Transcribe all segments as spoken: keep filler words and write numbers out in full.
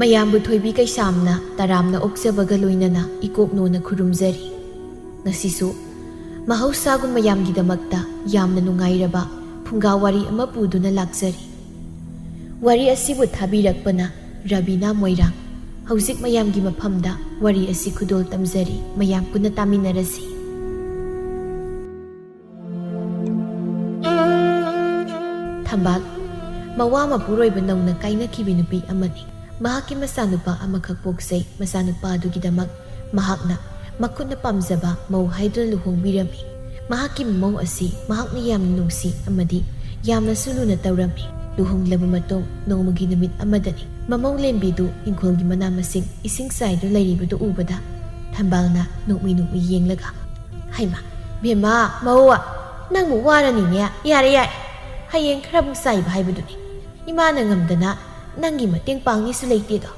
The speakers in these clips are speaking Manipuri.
ꯑꯌꯥꯝꯕ ꯊꯣꯏꯕꯤ ꯀꯩꯁꯥꯝꯅ ꯇꯔꯥꯝꯅ ꯑꯣꯛꯆꯕꯒ ꯂꯣꯏꯅꯅ ꯏꯀꯣꯛꯅꯣꯅ ꯈꯨꯔꯨꯝꯖꯔꯤ꯫ ꯉꯁꯤꯁꯨ ꯃꯍꯧꯁꯥꯒꯨꯝ ꯃꯌꯥꯝꯒꯤꯗꯃꯛꯇ ꯌꯥꯝꯅ ꯅꯨꯡꯉꯥꯏꯔꯕ ꯐꯨꯡꯒꯥ ꯋꯥꯔꯤ ꯑꯃ ꯄꯨꯗꯨꯅ ꯂꯥꯛꯆꯔꯤ꯫ ꯋꯥꯔꯤ ꯑꯁꯤꯕꯨ ꯊꯥꯕꯤꯔꯛꯄꯅ ꯔꯕꯤꯅꯥ ꯃꯣꯏꯔꯥꯡ꯫ ꯍꯧꯖꯤꯛ ꯃꯌꯥꯝꯒꯤ ꯃꯐꯝꯗ ꯋꯥꯔꯤ ꯑꯁꯤ ꯈꯨꯗꯣꯜ ꯇꯝꯖꯔꯤ, ꯃꯌꯥꯝ ꯄꯨꯟꯅ ꯇꯥꯃꯤꯟꯅꯔꯁꯤ꯫ ꯊꯝꯕꯥꯜ, ꯃꯋꯥ ꯃꯄꯨꯔꯣꯏꯕ ꯅꯧꯅ ꯀꯥꯏꯅꯈꯤꯕꯤ ꯅꯨꯄꯤ ꯑꯃꯅꯤ꯫ ꯃꯍꯥꯛꯀꯤ ꯃꯆꯥꯅꯨꯄꯥ ꯑꯃꯈꯛ ꯄꯣꯛꯆꯩ꯫ ꯃꯆꯥꯅꯨꯄꯥ ꯑꯗꯨꯒꯤꯗꯃꯛ ꯃꯍꯥꯛꯅ ꯃꯈꯨꯠꯅ ꯄꯥꯝꯖꯕ ꯃꯧ ꯍꯥꯏꯗꯨꯅ ꯂꯨꯍꯣꯡꯕꯤꯔꯝꯃꯤ꯫ ꯃꯍꯥꯛꯀꯤ ꯃꯃꯧ ꯑꯁꯤ ꯃꯍꯥꯛꯅ ꯌꯥꯝꯅ ꯅꯨꯡꯁꯤ ꯑꯃꯗꯤ ꯌꯥꯝꯅꯁꯨ ꯂꯨꯅ ꯇꯧꯔꯝꯃꯤ꯫ ꯂꯨꯍꯣꯡꯂꯕ ꯃꯇꯨꯡ ꯅꯣꯡꯃꯒꯤ ꯅꯨꯃꯤꯠ ꯑꯃꯗꯅꯤ, ꯃꯃꯧ ꯂꯦꯝꯕꯤꯗꯨ ꯏꯪꯈꯣꯜꯒꯤ ꯃꯅꯥ ꯃꯁꯤꯡ ꯏꯁꯤꯡ ꯆꯥꯏꯗꯨꯅ ꯂꯩꯔꯤꯕꯗꯨ ꯎꯕꯗ ꯊꯝꯕꯥꯜꯅ ꯅꯣꯛꯃꯤ ꯅꯣꯛꯃꯤ ꯌꯦꯡꯂꯒ, "ꯍꯩꯃꯥ, ꯕꯦꯝꯃ, ꯃꯧ, ꯅꯪꯕꯨ ꯋꯥꯔꯅꯤꯅꯦ꯫ ꯌꯥꯔꯦ, ꯌꯥꯔꯦ, ꯍꯌꯦꯡ ꯈꯔ ꯑꯃꯨꯛ ꯆꯥꯏꯕ ꯍꯥꯏꯕꯗꯨꯅꯤ꯫ ꯏꯃꯥꯅ ꯉꯝꯗꯅ ꯅꯪꯒꯤ ꯃꯇꯦꯡ ꯄꯥꯡꯅꯤꯁꯨ ꯂꯩꯇꯦꯗꯣ꯫"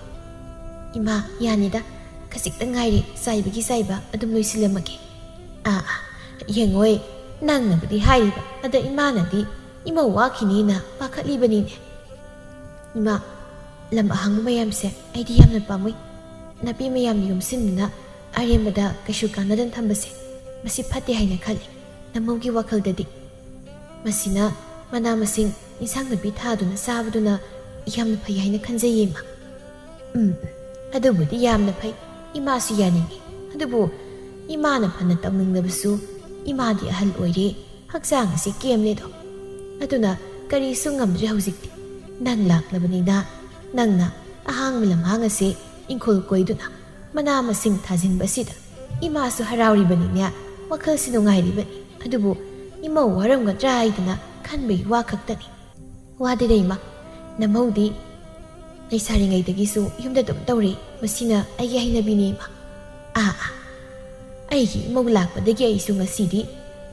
"ꯏꯃꯥ, ꯌꯥꯅꯤꯗ, ꯈꯖꯤꯛꯇ ꯉꯥꯏꯔꯦ, ꯆꯥꯏꯕꯒꯤ ꯆꯥꯏꯕ ꯑꯗꯨꯝ ꯂꯣꯏꯁꯤꯜꯂꯝꯃꯒꯦ꯫" "ꯑꯥ, ꯑꯥ, ꯌꯦꯡꯉꯣꯏ, ꯅꯪꯅꯕꯨꯗꯤ ꯍꯥꯏꯔꯤꯕ, ꯑꯗ ꯏꯃꯥꯅꯗꯤ ꯏꯃꯧ ꯋꯥꯈꯤꯅꯤꯅ ꯄꯥꯈꯠꯂꯤꯕꯅꯤꯅꯦ꯫" "ꯏꯃꯥ, ꯂꯝ ꯑꯍꯥꯡꯕ ꯃꯌꯥꯝꯁꯦ ꯑꯩꯗꯤ ꯌꯥꯝꯅ ꯄꯥꯝꯃꯨꯏ꯫ ꯅꯥꯄꯤ ꯃꯌꯥꯝꯅ ꯌꯣꯝꯁꯤꯟꯗꯨꯅ ꯑꯔꯦꯝꯕꯗ ꯀꯩꯁꯨ ꯀꯥꯟꯅꯗꯅ ꯊꯝꯕꯁꯦ, ꯃꯁꯤ ꯐꯠꯇꯦ ꯍꯥꯏꯅ ꯈꯜꯂꯤ꯫ ꯅꯃꯧꯒꯤ ꯋꯥꯈꯜꯗꯗꯤ?" "ꯃꯁꯤꯅ ꯃꯅꯥ ꯃꯁꯤꯡ, ꯏꯟꯁꯥꯡ ꯅꯥꯄꯤ ꯊꯥꯗꯨꯅ ꯆꯥꯕꯗꯨꯅ ꯌꯥꯝꯅ ꯐꯩ ꯍꯥꯏꯅ ꯈꯟꯖꯩꯌꯦ, ꯏꯃꯥ꯫" "ꯎꯝ, ꯑꯗꯨꯕꯨꯗꯤ ꯌꯥꯝꯅ ꯐꯩ, ꯏꯃꯥꯁꯨ ꯌꯥꯅꯤꯡꯉꯤ꯫ ꯑꯗꯨꯕꯨ ꯏꯃꯥꯅ ꯐꯅ ꯇꯧꯅꯤꯡꯂꯕꯁꯨ, ꯏꯃꯥꯗꯤ ꯑꯍꯜ ꯑꯣꯏꯔꯦ, ꯍꯛꯆꯥꯡ ꯑꯁꯤ ꯀꯦꯝꯂꯦꯗꯣ꯫ ꯑꯗꯨꯅ ꯀꯔꯤꯁꯨ ꯉꯝꯗ꯭ꯔꯦ ꯍꯧꯖꯤꯛꯇꯤ꯫ ꯅꯪ ꯂꯥꯛꯂꯕꯅꯤꯅ, ꯅꯪꯅ ꯑꯍꯥꯡꯕ ꯂꯝꯍꯥꯡ ꯑꯁꯤ ꯏꯪꯈꯣꯜ ꯀꯣꯏꯗꯨꯅ ꯃꯅꯥ ꯃꯁꯤꯡ ꯊꯥꯖꯤꯟꯕ ꯑꯁꯤꯗ ꯏꯃꯥꯁꯨ ꯍꯔꯥꯎꯔꯤꯕꯅꯤꯅꯦ, ꯋꯥꯈꯜꯁꯤ ꯅꯨꯡꯉꯥꯏꯔꯤꯕꯅꯤ꯫ ꯑꯗꯨꯕꯨ ꯏꯃꯧ ꯋꯥꯔꯝꯒꯗ꯭ꯔꯥ ꯍꯥꯏꯗꯅ ꯈꯟꯕꯒꯤ ꯋꯥ ꯈꯛꯇꯅꯤ꯫" "ꯋꯥꯗꯦꯗ ꯏꯃꯥ, ꯅꯃꯧꯗꯤ ꯂꯩꯁꯥꯔꯤꯉꯩꯗꯒꯤꯁꯨ ꯌꯨꯝꯗ ꯑꯗꯨꯝ ꯇꯧꯔꯤ꯫ ꯃꯁꯤꯅ ꯑꯩꯒꯤ ꯍꯩꯅꯕꯤꯅꯤ, ꯏꯃꯥ꯫" "ꯑꯥ, ꯑꯥ, ꯑꯩꯒꯤ ꯏꯃꯧ ꯂꯥꯛꯄꯗꯒꯤ ꯑꯩꯁꯨ ꯉꯁꯤꯗꯤ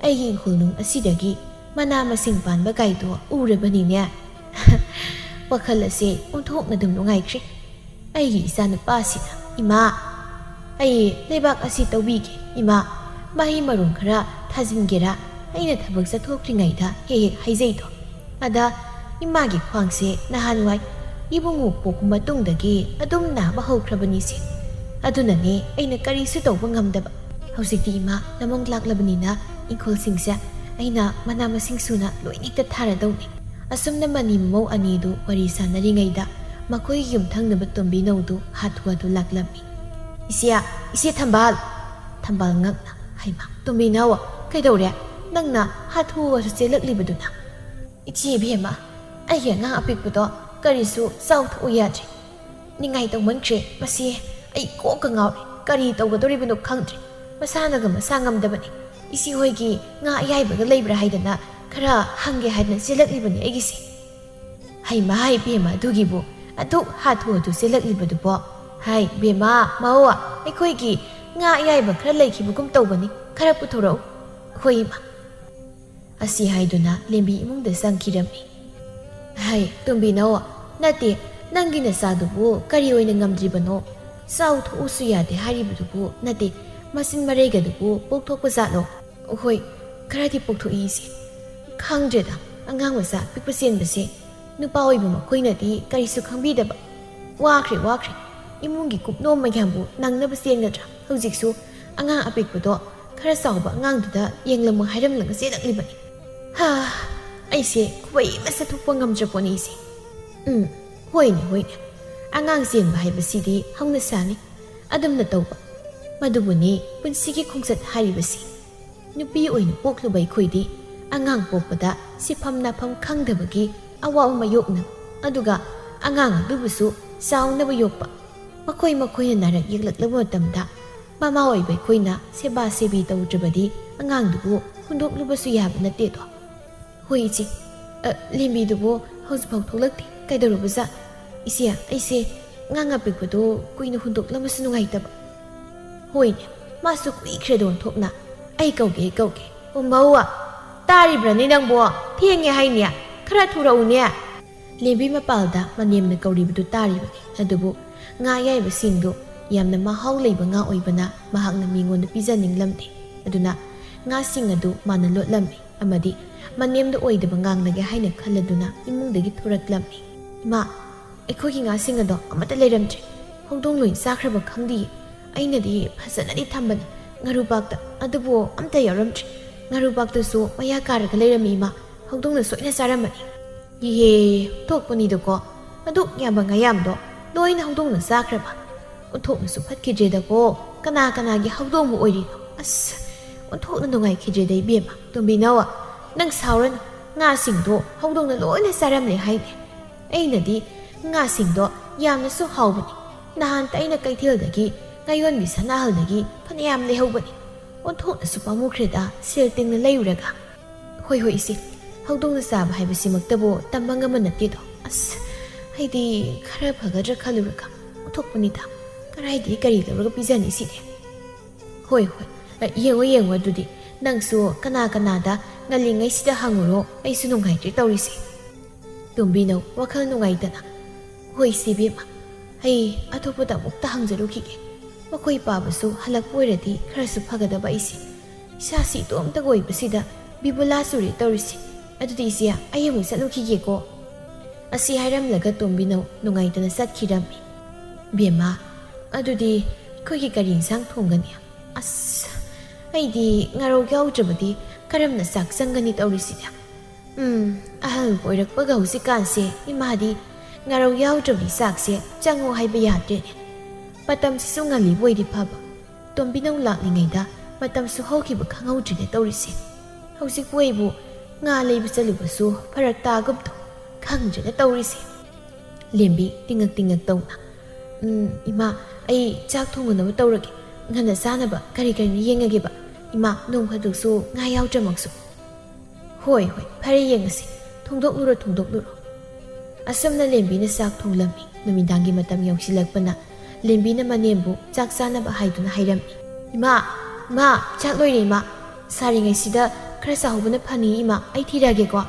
ꯑꯩꯒꯤ ꯏꯪꯈꯣꯜꯅꯨꯡ ꯑꯁꯤꯗꯒꯤ ꯃꯅꯥ ꯃꯁꯤꯡ ꯄꯥꯟꯕ ꯀꯥꯏꯗꯣ ꯎꯔꯕꯅꯤꯅꯦ꯫" ꯋꯥꯈꯜ ꯑꯁꯦ ꯑꯣꯟꯊꯣꯛꯅ ꯑꯗꯨꯝ ꯅꯨꯡꯉꯥꯏꯈ꯭ꯔꯦ꯫ "ꯑꯩꯒꯤ ꯏꯆꯥꯅꯨꯄꯥꯁꯤꯅ, ꯏꯃꯥ, ꯑꯩ ꯂꯩꯕꯥꯛ ꯑꯁꯤ ꯇꯧꯕꯤꯒꯦ, ꯏꯃꯥ, ꯃꯍꯩ ꯃꯔꯣꯡ ꯈꯔ ꯊꯥꯖꯤꯟꯒꯦꯔꯥ?" ꯑꯩꯅ ꯊꯕꯛ ꯆꯠꯊꯣꯛꯇ꯭ꯔꯤꯉꯩꯗ ꯍꯦꯛ ꯍꯦꯛ ꯍꯥꯏꯖꯩꯗꯣ꯫ ꯑꯗ ꯏꯃꯥꯒꯤ ꯈ꯭ꯋꯥꯡꯁꯦ ꯅꯍꯥꯟꯋꯥꯏ ꯏꯕꯨꯡꯉꯣ ꯄꯣꯛꯄ ꯃꯇꯨꯡꯗꯒꯤ ꯑꯗꯨꯝ ꯅꯥꯕ ꯍꯧꯈ꯭ꯔꯕꯅꯤꯁꯦ꯫ ꯑꯗꯨꯅꯅꯦ ꯑꯩꯅ ꯀꯔꯤꯁꯨ ꯇꯧꯕ ꯉꯝꯗꯕ꯫ ꯍꯧꯖꯤꯛꯇꯤ ꯏꯃꯥ ꯂꯃꯣꯡ ꯂꯥꯛꯂꯕꯅꯤꯅ ꯏꯪꯈꯣꯜꯁꯤꯡꯁꯦ ꯑꯩꯅ ꯃꯅꯥ ꯃꯁꯤꯡ ꯁꯨꯅ ꯂꯣꯏꯅ ꯍꯦꯛꯇ ꯊꯥꯔꯗꯧꯅꯤ꯫ ꯑꯁꯨꯝꯅ ꯃꯅꯤ ꯃꯃꯧ ꯑꯅꯤꯗꯨ ꯋꯥꯔꯤ ꯁꯥꯟꯅꯔꯤꯉꯩꯗ ꯃꯈꯣꯏꯒꯤ ꯌꯨꯝꯊꯪꯅꯕ ꯇꯣꯝꯕꯤꯅꯧꯗꯨ ꯍꯥꯊꯨ ꯍꯥꯊꯨ ꯂꯥꯛꯂꯝꯃꯤ꯫ "ꯏꯆꯦ, ꯏꯆꯦ ꯊꯝꯕꯥꯜ!" ꯊꯝꯕꯥꯜ ꯉꯛꯅ, "ꯍꯩꯃꯥ, ꯇꯣꯝꯕꯤꯅꯧ, ꯀꯩꯗꯧꯔꯦ? ꯅꯪꯅ ꯍꯥꯊꯨ ꯍꯥꯊꯨ ꯆꯦꯜꯂꯛꯂꯤꯕꯗꯨꯅ?" "ꯏꯆꯦ ꯏꯕꯦꯝꯃ, ꯑꯩꯒꯤ ꯑꯉꯥꯡ ꯑꯄꯤꯛꯄꯗꯣ ꯀꯔꯤꯁꯨ ꯆꯥꯎ ꯊꯛꯎ ꯌꯥꯗ꯭ꯔꯦ꯫ ꯅꯤꯡꯉꯥꯏ ꯇꯧꯃꯟꯈ꯭ꯔꯦ꯫ ꯃꯁꯤ ꯑꯩ ꯀꯣꯛꯀ ꯉꯥꯎꯔꯦ꯫ ꯀꯔꯤ ꯇꯧꯒꯗꯧꯔꯤꯕꯅꯣ ꯈꯪꯗ꯭ꯔꯦ꯫ ꯃꯁꯥꯅꯒ ꯃꯁꯥ ꯉꯝꯗꯕꯅꯤ꯫ ꯏꯆꯦ ꯍꯣꯏꯒꯤ ꯉꯥ ꯑꯌꯥꯏꯕꯒ ꯂꯩꯕ꯭ꯔꯥ ꯍꯥꯏꯗꯅ ꯈꯔ ꯍꯪꯒꯦ ꯍꯥꯏꯗꯅ ꯆꯦꯜꯂꯛꯂꯤꯕꯅꯤ ꯑꯩꯒꯤꯁꯦ꯫" "ꯍꯩꯃꯥ, ꯍꯩ ꯏꯕꯦꯝꯃ, ꯑꯗꯨꯒꯤꯕꯨ ꯑꯗꯨꯛ ꯍꯥꯊꯨ ꯍꯥꯊꯨ ꯆꯦꯜꯂꯛꯂꯤꯕꯗꯨꯕꯣ? ꯍꯥꯏ ꯏꯕꯦꯝꯃ, ꯃꯧ, ꯑꯩꯈꯣꯏꯒꯤ ꯉꯥ ꯑꯌꯥꯏꯕ ꯈꯔ ꯂꯩꯈꯤꯕꯒꯨꯝ ꯇꯧꯕꯅꯤ, ꯈꯔ ꯄꯨꯊꯣꯔꯛꯎ꯫" "ꯍꯣꯏ ꯏꯃꯥ꯫" ꯑꯁꯤ ꯍꯥꯏꯗꯨꯅ ꯂꯦꯝꯕꯤ ꯏꯃꯨꯡꯗ ꯆꯪꯈꯤꯔꯝꯃꯤ꯫ "ꯍꯥꯏ ꯇꯣꯝꯕꯤꯅꯧ, ꯅꯠꯇꯦ, ꯅꯪꯒꯤ ꯅꯆꯥꯗꯨꯕꯨ ꯀꯔꯤ ꯑꯣꯏꯅ ꯉꯝꯗ꯭ꯔꯤꯕꯅꯣ? ꯆꯥꯎ ꯊꯛꯎꯁꯨ ꯌꯥꯗꯦ ꯍꯥꯏꯔꯤꯕꯗꯨꯕꯨ, ꯅꯠꯇꯦ, ꯃꯆꯤꯟ ꯃꯔꯩꯒꯗꯨꯕꯨ ꯄꯣꯛꯊꯣꯛꯄ ꯖꯥꯠꯂꯣ?" "ꯍꯣꯏ, ꯈꯔꯗꯤ ꯄꯣꯛꯊꯣꯛꯏ ꯏꯆꯦ꯫ ꯈꯪꯗ꯭ꯔꯦꯗ, ꯑꯉꯥꯡ ꯃꯆꯥ ꯄꯤꯛꯄ ꯆꯦꯟꯕꯁꯦ꯫ ꯅꯨꯄꯥ ꯑꯣꯏꯕ ꯃꯈꯣꯏꯅꯗꯤ ꯀꯔꯤꯁꯨ ꯈꯪꯕꯤꯗꯕ꯫ ꯋꯥꯈ꯭ꯔꯦ, ꯋꯥꯈ꯭ꯔꯦ꯫ ꯏꯃꯨꯡꯒꯤ ꯀꯨꯞꯅꯣꯝ ꯃꯌꯥꯝꯕꯨ ꯅꯪꯅꯕ ꯆꯦꯟꯒꯗ꯭ꯔꯥ? ꯍꯧꯖꯤꯛꯁꯨ ꯑꯉꯥꯡ ꯑꯄꯤꯛꯄꯗꯣ ꯈꯔ ꯆꯥꯎꯕ ꯑꯉꯥꯡꯗꯨꯗ ꯌꯦꯡꯂꯝꯃꯨ ꯍꯥꯏꯔꯝꯂꯒ ꯆꯦꯜꯂꯛꯂꯤꯕꯅꯤ꯫ ꯍꯥ, ꯑꯩꯁꯦ ꯈꯨꯕꯩ ꯑꯃ ꯆꯠꯊꯣꯛꯄ ꯉꯝꯗ꯭ꯔꯄꯣꯠꯅꯤ ꯏꯆꯦ꯫ ꯎꯝ, ꯍꯣꯏꯅꯦ, ꯍꯣꯏꯅꯦ꯫ ꯑꯉꯥꯡ ꯆꯦꯟꯕ ꯍꯥꯏꯕꯁꯤꯗꯤ ꯍꯧꯅꯁꯥꯅꯤ꯫ ꯑꯗꯨꯝꯅ ꯇꯧꯕ꯫ ꯃꯗꯨꯕꯨꯅꯤ ꯄꯨꯟꯁꯤꯒꯤ ꯈꯣꯡꯆꯠ ꯍꯥꯏꯔꯤꯕꯁꯤ꯫ ꯅꯨꯄꯤ ꯑꯣꯏꯅ ꯄꯣꯛꯂꯨꯕ ꯑꯩꯈꯣꯏꯗꯤ ꯑꯉꯥꯡ ꯄꯣꯛꯄꯗ ꯁꯤꯐꯝ ꯅꯥꯐꯝ ꯈꯪꯗꯕꯒꯤ ꯑꯋꯥꯕ ꯃꯥꯌꯣꯛꯅ, ꯑꯗꯨꯒ ꯑꯉꯥꯡ ꯑꯗꯨꯕꯨꯁꯨ ꯆꯥꯎꯅꯕ ꯌꯣꯛꯄ꯫ ꯃꯈꯣꯏ ꯃꯈꯣꯏꯅ ꯅꯥꯔꯛ ꯌꯦꯛꯂꯛꯂꯕ ꯃꯇꯝꯗ ꯃꯃꯥ ꯑꯣꯏꯕ ꯑꯩꯈꯣꯏꯅ ꯁꯦꯕꯥ ꯁꯦꯕꯤ ꯇꯧꯗ꯭ꯔꯕꯗꯤ ꯑꯉꯥꯡꯗꯨꯕꯨ ꯍꯨꯟꯗꯣꯛꯂꯨꯕꯁꯨ ꯌꯥꯕ ꯅꯠꯇꯦꯗꯣ꯫ "ꯍꯣꯏ ꯏꯆꯦ꯫ ꯑ, ꯂꯦꯝꯕꯤꯗꯨꯕꯨ ꯍꯧꯖꯤꯛꯐꯥꯎ ꯊꯣꯛꯂꯛꯇꯦ꯫ ꯀꯩꯗꯧꯔꯕꯖꯥꯠ? ꯏꯆꯦ, ꯑꯩꯁꯦ ꯑꯉꯥꯡ ꯑꯄꯤꯛꯄꯗꯣ ꯀꯨꯏꯅ ꯍꯨꯟꯗꯣꯛꯂꯝꯕꯁꯨ ꯅꯨꯡꯉꯥꯏꯇꯕ꯫" "ꯍꯣꯏꯅꯦ, ꯃꯥꯁꯨ ꯀꯨꯏꯈ꯭ꯔꯦꯗ ꯑꯣꯟꯊꯣꯛꯅ꯫ ꯑꯩ ꯀꯧꯒꯦ, ꯑꯩ ꯀꯧꯒꯦ꯫ ꯑꯣ, ꯃꯧ, ꯇꯥꯔꯤꯕ꯭ꯔꯅꯦ ꯅꯪꯕꯣ? ꯊꯦꯡꯉꯦ ꯍꯥꯏꯅꯦ꯫ ꯈꯔ ꯊꯨꯔꯛꯎꯅꯦ꯫" ꯂꯦꯝꯕꯤ ꯃꯄꯥꯜꯗ ꯃꯅꯦꯝꯅ ꯀꯧꯔꯤꯕꯗꯨ ꯇꯥꯔꯤꯕꯅꯤ꯫ ꯑꯗꯨꯕꯨ ꯉꯥ ꯑꯌꯥꯏꯕꯁꯤꯡꯗꯨ ꯌꯥꯝꯅ ꯃꯍꯥꯎ ꯂꯩꯕ ꯉꯥ ꯑꯣꯏꯕꯅ ꯃꯍꯥꯛꯅ ꯃꯤꯉꯣꯟꯗ ꯄꯤꯖꯅꯤꯡꯂꯝꯗꯦ꯫ ꯑꯗꯨꯅ ꯉꯥꯁꯤꯡ ꯑꯗꯨ ꯃꯥꯅ ꯂꯣꯠꯂꯝꯃꯤ ꯑꯃꯗꯤ ꯃꯅꯦꯝꯗ ꯑꯣꯏꯗꯕ ꯉꯥꯡꯂꯒꯦ ꯍꯥꯏꯅ ꯈꯜꯂꯗꯨꯅ ꯏꯃꯨꯡꯗꯒꯤ ꯊꯣꯔꯛꯂꯝꯃꯤ꯫ "ꯏꯃꯥ, ꯑꯩꯈꯣꯏꯒꯤ ꯉꯥꯁꯤꯡ ꯑꯗꯣ ꯑꯃꯠꯇ ꯂꯩꯔꯝꯗ꯭ꯔꯦ꯫ ꯍꯧꯗꯣꯡ ꯂꯣꯏ ꯆꯥꯈ꯭ꯔꯕ ꯈꯪꯗꯤꯌꯦ꯫ ꯑꯩꯅꯗꯤ ꯐꯖꯅꯗꯤ ꯊꯝꯕꯅꯤ ꯉꯥꯔꯨꯕꯥꯛꯇ, ꯑꯗꯨꯕꯨ ꯑꯝꯇ ꯌꯥꯎꯔꯝꯗ꯭ꯔꯦ꯫ ꯉꯥꯔꯨꯕꯥꯛꯇꯨꯁꯨ ꯃꯌꯥ ꯀꯥꯔꯒ ꯂꯩꯔꯝꯃꯤ ꯏꯃꯥ꯫ ꯍꯧꯗꯣꯡꯅ ꯁꯣꯏꯅ ꯆꯥꯔꯝꯃꯅꯤ꯫ ꯏꯍꯦ, ꯊꯣꯛꯄꯅꯤꯗꯀꯣ꯫ ꯑꯗꯨꯛ ꯌꯥꯝꯕ ꯉꯥꯌꯥꯝꯗꯣ ꯂꯣꯏꯅ ꯍꯧꯗꯣꯡꯅ ꯆꯥꯈ꯭ꯔꯕ? ꯑꯣꯟꯊꯣꯛꯅꯁꯨ ꯐꯠꯈꯤꯗ꯭ꯔꯦꯗꯀꯣ꯫ ꯀꯅꯥ ꯀꯅꯥꯒꯤ ꯍꯧꯗꯣꯡꯕꯨ ꯑꯣꯏꯔꯤꯅꯣ? ꯑꯁ, ꯑꯣꯟꯊꯣꯛꯅ ꯅꯨꯡꯉꯥꯏꯈꯤꯗ꯭ꯔꯦꯗ ꯏꯕꯦꯝꯃ꯫ ꯇꯣꯝꯕꯤꯅꯧ, ꯅꯪ ꯁꯥꯎꯔꯅꯨ꯫ ꯉꯥꯁꯤꯡꯗꯣ ꯍꯧꯗꯣꯡꯅ ꯂꯣꯏꯅ ꯆꯥꯔꯝꯂꯦ ꯍꯥꯏꯅꯦ꯫ ꯑꯩꯅꯗꯤ ꯉꯥꯁꯤꯡꯗꯣ ꯌꯥꯝꯅꯁꯨ ꯍꯥꯎꯕꯅꯤ꯫ ꯅꯍꯥꯟꯇ ꯑꯩꯅ ꯀꯩꯊꯦꯜꯗꯒꯤ ꯉꯥꯌꯣꯟꯕꯤ ꯁꯅꯥꯍꯜꯗꯒꯤ ꯐꯅꯌꯥꯝ ꯂꯩꯍꯧꯕꯅꯤ꯫ ꯑꯣꯟꯊꯣꯛꯅꯁꯨ ꯄꯥꯝꯃꯨꯈ꯭ꯔꯦꯗ, ꯁꯦꯜ ꯇꯤꯡꯅ ꯂꯩꯔꯨꯔꯒ꯫ ꯍꯣꯏ, ꯍꯣꯏ, ꯏꯆꯦ꯫ ꯍꯧꯗꯣꯡꯅ ꯆꯥꯕ ꯍꯥꯏꯕꯁꯤꯃꯛꯇꯕꯨ ꯇꯝꯕ ꯉꯝꯕ ꯅꯠꯇꯦꯗꯣ꯫ ꯑꯁ, ꯑꯩꯗꯤ ꯈꯔ ꯐꯒꯗ꯭ꯔꯥ ꯈꯜꯂꯨꯔꯒ ꯑꯣꯟꯊꯣꯛꯄꯅꯤꯗ꯫ ꯀꯗꯥꯏꯗꯒꯤ ꯀꯔꯤ ꯂꯧꯔꯒ ꯄꯤꯖꯅꯤ ꯁꯤꯗꯤ? ꯍꯣꯏ, ꯍꯣꯏ꯫ ꯑ, ꯌꯦꯡꯉꯣ, ꯌꯦꯡꯉꯣ ꯑꯗꯨꯗꯤ꯫ ꯅꯪꯁꯨ ꯀꯅꯥ ꯀꯅꯥꯗ ꯉꯜꯂꯤꯉꯩꯁꯤꯗ ꯍꯪꯉꯨꯔꯣ, ꯑꯩꯁꯨ ꯅꯨꯡꯉꯥꯏꯇ꯭ꯔꯦ ꯇꯧꯔꯤꯁꯦ꯫ ꯇꯣꯝꯕꯤꯅꯧ ꯋꯥꯈꯜ ꯅꯨꯡꯉꯥꯏꯇꯅ꯫ ꯍꯣꯏ, ꯏꯆꯦ ꯏꯕꯦꯝꯃ꯫ ꯑꯩ ꯑꯇꯣꯞꯄꯗ ꯑꯃꯨꯛꯇ ꯍꯪꯖꯔꯨꯈꯤꯒꯦ꯫ ꯃꯈꯣꯏ ꯄꯥꯕꯁꯨ ꯍꯜꯂꯛꯄ ꯑꯣꯏꯔꯗꯤ ꯈꯔꯁꯨ ꯐꯒꯗꯕ ꯑꯩꯁꯦ꯫ ꯏꯁꯥꯁꯤ ꯏꯇꯣꯝꯇꯒ ꯑꯣꯏꯕꯁꯤꯗ ꯕꯤꯕꯨꯂꯥ ꯆꯨꯔꯦ ꯇꯧꯔꯤꯁꯦ꯫ ꯑꯗꯨꯗꯤ ꯏꯆꯦ, ꯑꯩ ꯑꯃꯨꯛ ꯆꯠꯂꯨꯈꯤꯒꯦꯀꯣ꯫ ꯑꯁꯤ ꯍꯥꯏꯔꯝꯂꯒ ꯇꯣꯝꯕꯤꯅꯧ ꯅꯨꯡꯉꯥꯏꯇꯅ ꯆꯠꯈꯤꯔꯝꯃꯤ꯫ ꯕꯦꯝꯃ, ꯑꯗꯨꯗꯤ ꯑꯩꯈꯣꯏꯒꯤ ꯀꯔꯤ ꯏꯟꯁꯥꯡ ꯊꯣꯡꯒꯅꯤ? ꯑꯁ, ꯑꯩꯗꯤ ꯉꯥꯔꯧ ꯌꯥꯎꯗ꯭ꯔꯕꯗꯤ ꯀꯔꯝꯅ ꯆꯥꯛ ꯆꯪꯒꯅꯤ ꯇꯧꯔꯤꯁꯤꯗꯤ? ꯎꯝ, ꯑꯍꯜ ꯑꯣꯏꯔꯛꯄꯒ ꯍꯧꯖꯤꯛꯀꯥꯟꯁꯦ ꯏꯃꯥꯗꯤ ꯉꯥꯔꯧ ꯌꯥꯎꯗ꯭ꯔꯕꯗꯤ ꯆꯥꯛꯁꯦ ꯆꯪꯉꯣ ꯍꯥꯏꯕ ꯌꯥꯗ꯭ꯔꯦꯅꯦ꯫ ꯃꯇꯝꯁꯤꯁꯨ ꯉꯜꯂꯤꯕ ꯑꯣꯏꯗꯤ ꯐꯕ꯫ ꯇꯣꯝꯕꯤꯅꯧ ꯂꯥꯛꯂꯤꯉꯩꯗ ꯃꯇꯝꯁꯨ ꯍꯧꯈꯤꯕ ꯈꯪꯍꯧꯗ꯭ꯔꯤꯅꯦ ꯇꯧꯔꯤꯁꯦ꯫ ꯍꯧꯖꯤꯛꯄꯨ ꯑꯩꯕꯨ ꯉꯥ ꯂꯩꯕ ꯆꯠꯂꯨꯕꯁꯨ ꯐꯔꯛ ꯇꯥꯒꯨꯝ ꯇꯧ꯫ ꯈꯪꯗ꯭ꯔꯦꯗ ꯇꯧꯔꯤꯁꯦ꯫ ꯂꯦꯝꯕꯤ ꯇꯤꯡꯉꯛ ꯇꯤꯡꯉꯛ ꯇꯧꯅ, "ꯎꯝ, ꯏꯃꯥ, ꯑꯩ ꯆꯥꯛ ꯊꯣꯡꯅꯅꯕ ꯇꯧꯔꯒꯦ꯫ ꯉꯟꯅ ꯆꯥꯅꯕ ꯀꯔꯤ ꯀꯔꯤꯅꯣ ꯌꯦꯡꯉꯒꯦꯕ꯫ ꯏꯃꯥ, ꯅꯣꯡ ꯐꯥꯗꯣꯛꯁꯨ ꯉꯥ ꯌꯥꯎꯗ꯭ꯔꯃꯛꯁꯨ꯫" "ꯍꯣꯏ, ꯍꯣꯏ, ꯐꯔꯦ, ꯌꯦꯡꯉꯁꯤ꯫ ꯊꯣꯡꯗꯣꯛꯂꯨꯔꯣ, ꯊꯣꯡꯗꯣꯛꯂꯨꯔꯣ꯫" ꯑꯁꯨꯝꯅ ꯂꯦꯝꯕꯤꯅ ꯆꯥꯛ ꯊꯣꯡꯂꯝꯃꯤ꯫ ꯅꯨꯃꯤꯗꯥꯡꯒꯤ ꯃꯇꯝ ꯌꯧꯁꯤꯜꯂꯛꯄꯅ ꯂꯦꯝꯕꯤꯅ ꯃꯅꯦꯝꯕꯨ ꯆꯥꯛ ꯆꯥꯅꯕ ꯍꯥꯏꯗꯨꯅ ꯍꯥꯏꯔꯝꯃꯤ꯫ "ꯏꯃꯥ, ꯏꯃꯥ, ꯆꯥꯛ ꯂꯣꯏꯔꯦ ꯏꯃꯥ꯫ ꯁꯥꯔꯤꯉꯩꯁꯤꯗ ꯈꯔ ꯆꯥꯍꯧꯕꯅ ꯐꯅꯤ ꯏꯃꯥ, ꯑꯩ ꯊꯤꯔꯛꯑꯒꯦꯀꯣ꯫"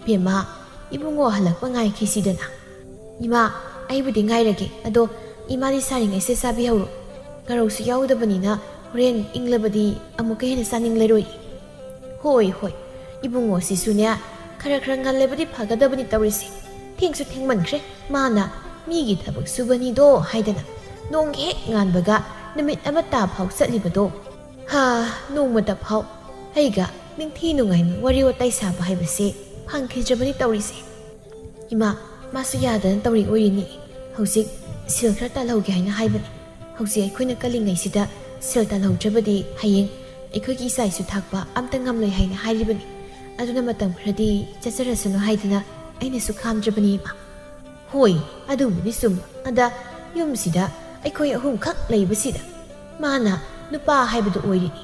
"ꯕꯦꯝꯃ, ꯏꯕꯨꯡꯉꯣ ꯍꯜꯂꯛꯄ ꯉꯥꯏꯈꯤꯁꯤꯗꯅ꯫" "ꯏꯃꯥ, ꯑꯩꯕꯨꯗꯤ ꯉꯥꯏꯔꯒꯦ, ꯑꯗꯣ ꯏꯃꯥꯗꯤ ꯁꯥꯔꯤꯉꯩꯁꯤꯗ ꯆꯥꯕꯤꯍꯧꯔꯣ꯫ ꯉꯥꯔꯧꯁꯨ ꯌꯥꯎꯗꯕꯅꯤꯅ ꯍꯣꯔꯦꯟ ꯏꯪꯂꯕꯗꯤ ꯑꯃꯨꯛꯀ ꯍꯦꯟꯅ ꯆꯥꯅꯤꯡꯂꯔꯣꯏ꯫" "ꯍꯣꯏ, ꯍꯣꯏ, ꯏꯕꯨꯡꯉꯣꯁꯤꯁꯨꯅꯦ, ꯈꯔ ꯈꯔ ꯉꯜꯂꯕꯗꯤ ꯐꯒꯗꯕꯅꯤ ꯇꯧꯔꯤꯁꯦ꯫ ꯊꯦꯡꯁꯨ ꯊꯦꯡꯃꯟꯈ꯭ꯔꯦ꯫ ꯃꯥꯅ ꯃꯤꯒꯤ ꯊꯕꯛ ꯁꯨꯕꯅꯤꯗꯣ ꯍꯥꯏꯗꯅ ꯅꯣꯡ ꯍꯦꯛ ꯉꯥꯟꯕꯒ ꯅꯨꯃꯤꯠ ꯑꯃ ꯇꯥ ꯐꯥꯎ ꯆꯠꯂꯤꯕꯗꯣ꯫ ꯍꯥ, ꯅꯣꯡꯃꯇ ꯐꯥꯎ ꯑꯩꯒ ꯅꯤꯡꯊꯤ ꯅꯨꯡꯉꯥꯏꯅ ꯋꯥꯔꯤ ꯋꯥꯇꯥꯏ ꯁꯥꯕ ꯍꯥꯏꯕꯁꯦ ꯐꯪꯈꯤꯗ꯭ꯔꯕꯅꯤ ꯇꯧꯔꯤꯁꯦ꯫ ꯏꯃꯥ, ꯃꯥꯁꯨ ꯌꯥꯗꯅ ꯇꯧꯔꯤ ꯑꯣꯏꯔꯤꯅꯤ꯫ ꯍꯧꯖꯤꯛ ꯁꯦꯜ ꯈꯔ ꯇꯥꯜꯍꯧꯒꯦ ꯍꯥꯏꯅ ꯍꯥꯏꯕꯅꯤ꯫ ꯍꯧꯖꯤꯛ ꯑꯩꯈꯣꯏꯅ ꯀꯜꯂꯤꯉꯩꯁꯤꯗ ꯁꯦꯜ ꯇꯥꯜꯍꯧꯗ꯭ꯔꯕꯗꯤ ꯍꯌꯦꯡ ꯑꯩꯈꯣꯏꯒꯤ ꯏꯆꯥ ꯏꯁꯨ ꯊꯥꯛꯄ ꯑꯝꯇ ꯉꯝꯂꯣꯏ ꯍꯥꯏꯅ ꯍꯥꯏꯔꯤꯕꯅꯤ꯫ ꯑꯗꯨꯅ ꯃꯇꯝ ꯈꯔꯗꯤ ꯆꯠꯆꯔꯁꯅꯨ ꯍꯥꯏꯗꯅ ꯑꯩꯅꯁꯨ ꯈꯥꯝꯗ꯭ꯔꯕꯅꯤ, ꯏꯃꯥ꯫ ꯍꯣꯏ, ꯑꯗꯨꯕꯨꯗꯤ ꯆꯨꯝꯕ꯫ ꯑꯗ ꯌꯨꯝꯁꯤꯗ ꯑꯩꯈꯣꯏ ꯑꯍꯨꯝꯈꯛ ꯂꯩꯕꯁꯤꯗ ꯃꯥꯅ ꯅꯨꯄꯥ ꯍꯥꯏꯕꯗꯨ ꯑꯣꯏꯔꯤꯅꯤ꯫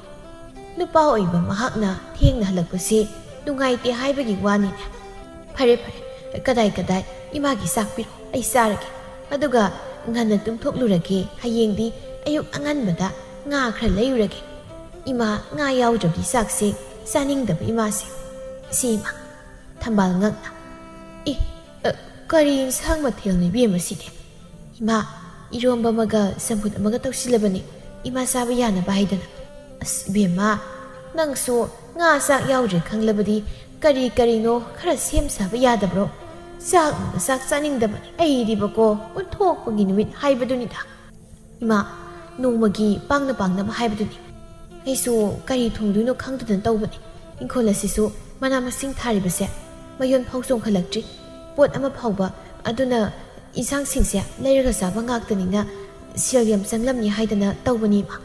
ꯅꯨꯄꯥ ꯑꯣꯏꯕ ꯃꯍꯥꯛꯅ ꯊꯦꯡꯅ ꯍꯜꯂꯛꯄꯁꯦ ꯅꯨꯡꯉꯥꯏꯇꯦ ꯍꯥꯏꯕꯒꯤ ꯋꯥꯅꯤꯅꯦ꯫ ꯐꯔꯦ, ꯐꯔꯦ, ꯀꯗꯥꯏ ꯀꯗꯥꯏ, ꯏꯃꯥꯒꯤ ꯆꯥꯛ ꯄꯤꯔꯣ, ꯑꯩ ꯆꯥꯔꯒꯦ꯫ ꯑꯗꯨꯒ ꯉꯟꯅ ꯇꯨꯝꯊꯣꯛꯂꯨꯔꯒꯦ, ꯍꯌꯦꯡꯗꯤ ꯑꯌꯨꯛ ꯑꯉꯟꯕꯗ ꯉꯥ ꯈꯔ ꯂꯩꯔꯨꯔꯒꯦ꯫ ꯏꯃꯥ, ꯉꯥ ꯌꯥꯎꯗ꯭ꯔꯕꯗꯤ ꯆꯥꯛꯁꯦ ꯆꯥꯅꯤꯡꯗꯕ ꯏꯃꯥꯁꯦ꯫ ꯁꯤ ꯏꯃꯥ, ꯊꯝꯕꯥꯜ ꯉꯛꯅ꯫ ꯑꯦ, ꯑ, ꯀꯔꯤ ꯏꯟꯁꯥꯡ ꯃꯊꯦꯜꯅꯣ ꯏꯕꯦꯝꯃ ꯁꯤꯗꯤ? ꯏꯃꯥ, ꯏꯔꯣꯝꯕ ꯑꯃꯒ ꯆꯝꯐꯨꯠ ꯑꯃꯒ ꯇꯧꯁꯤꯜꯂꯕꯅꯤ, ꯏꯃꯥ ꯆꯥꯕ ꯌꯥꯅꯕ ꯍꯥꯏꯗꯅ꯫ ꯑꯁ ꯏꯕꯦꯝꯃ, ꯅꯪꯁꯨ ꯉꯥ ꯆꯥꯛ ꯌꯥꯎꯗ꯭ꯔꯦ ꯈꯪꯂꯕꯗꯤ ꯀꯔꯤ ꯀꯔꯤꯅꯣ ꯈꯔ ꯁꯦꯝ ꯁꯥꯕ ꯌꯥꯗꯕ꯭ꯔꯣ? ꯆꯥꯛꯅꯒ ꯆꯥꯛ ꯆꯥꯅꯤꯡꯗꯕꯅꯤ ꯑꯩꯗꯤꯕꯀꯣ, ꯑꯣꯟꯊꯣꯛꯄꯒꯤ ꯅꯨꯃꯤꯠ ꯍꯥꯏꯕꯗꯨꯅꯤꯗ꯫ ꯏꯃꯥ, ꯅꯣꯡꯃꯒꯤ ꯄꯥꯡꯅ ꯄꯥꯡꯅꯕ ꯍꯥꯏꯕꯗꯨꯅꯤ꯫ ꯑꯩꯁꯨ ꯀꯔꯤ ꯊꯣꯡꯗꯣꯏꯅꯣ ꯈꯪꯗꯗꯅ ꯇꯧꯕꯅꯤ꯫ ꯏꯪꯈꯣꯜ ꯑꯁꯤꯁꯨ ꯃꯅꯥ ꯃꯁꯤꯡ ꯊꯥꯔꯤꯕꯁꯦ ꯃꯌꯣꯟ ꯐꯥꯎ ꯆꯣꯡꯈꯠꯂꯛꯇ꯭ꯔꯤ꯫ ꯄꯣꯠ ꯑꯃ ꯐꯥꯎꯕ, ꯑꯗꯨꯅ ꯏꯟꯁꯥꯡꯁꯤꯡꯁꯦ ꯂꯩꯔꯒ ꯆꯥꯕ ꯉꯥꯛꯇꯅꯤꯅ ꯁꯦꯜ ꯌꯥꯝ ꯆꯪꯂꯝꯅꯤ ꯍꯥꯏꯗꯅ ꯇꯧꯕꯅꯤ, ꯏꯃꯥ꯫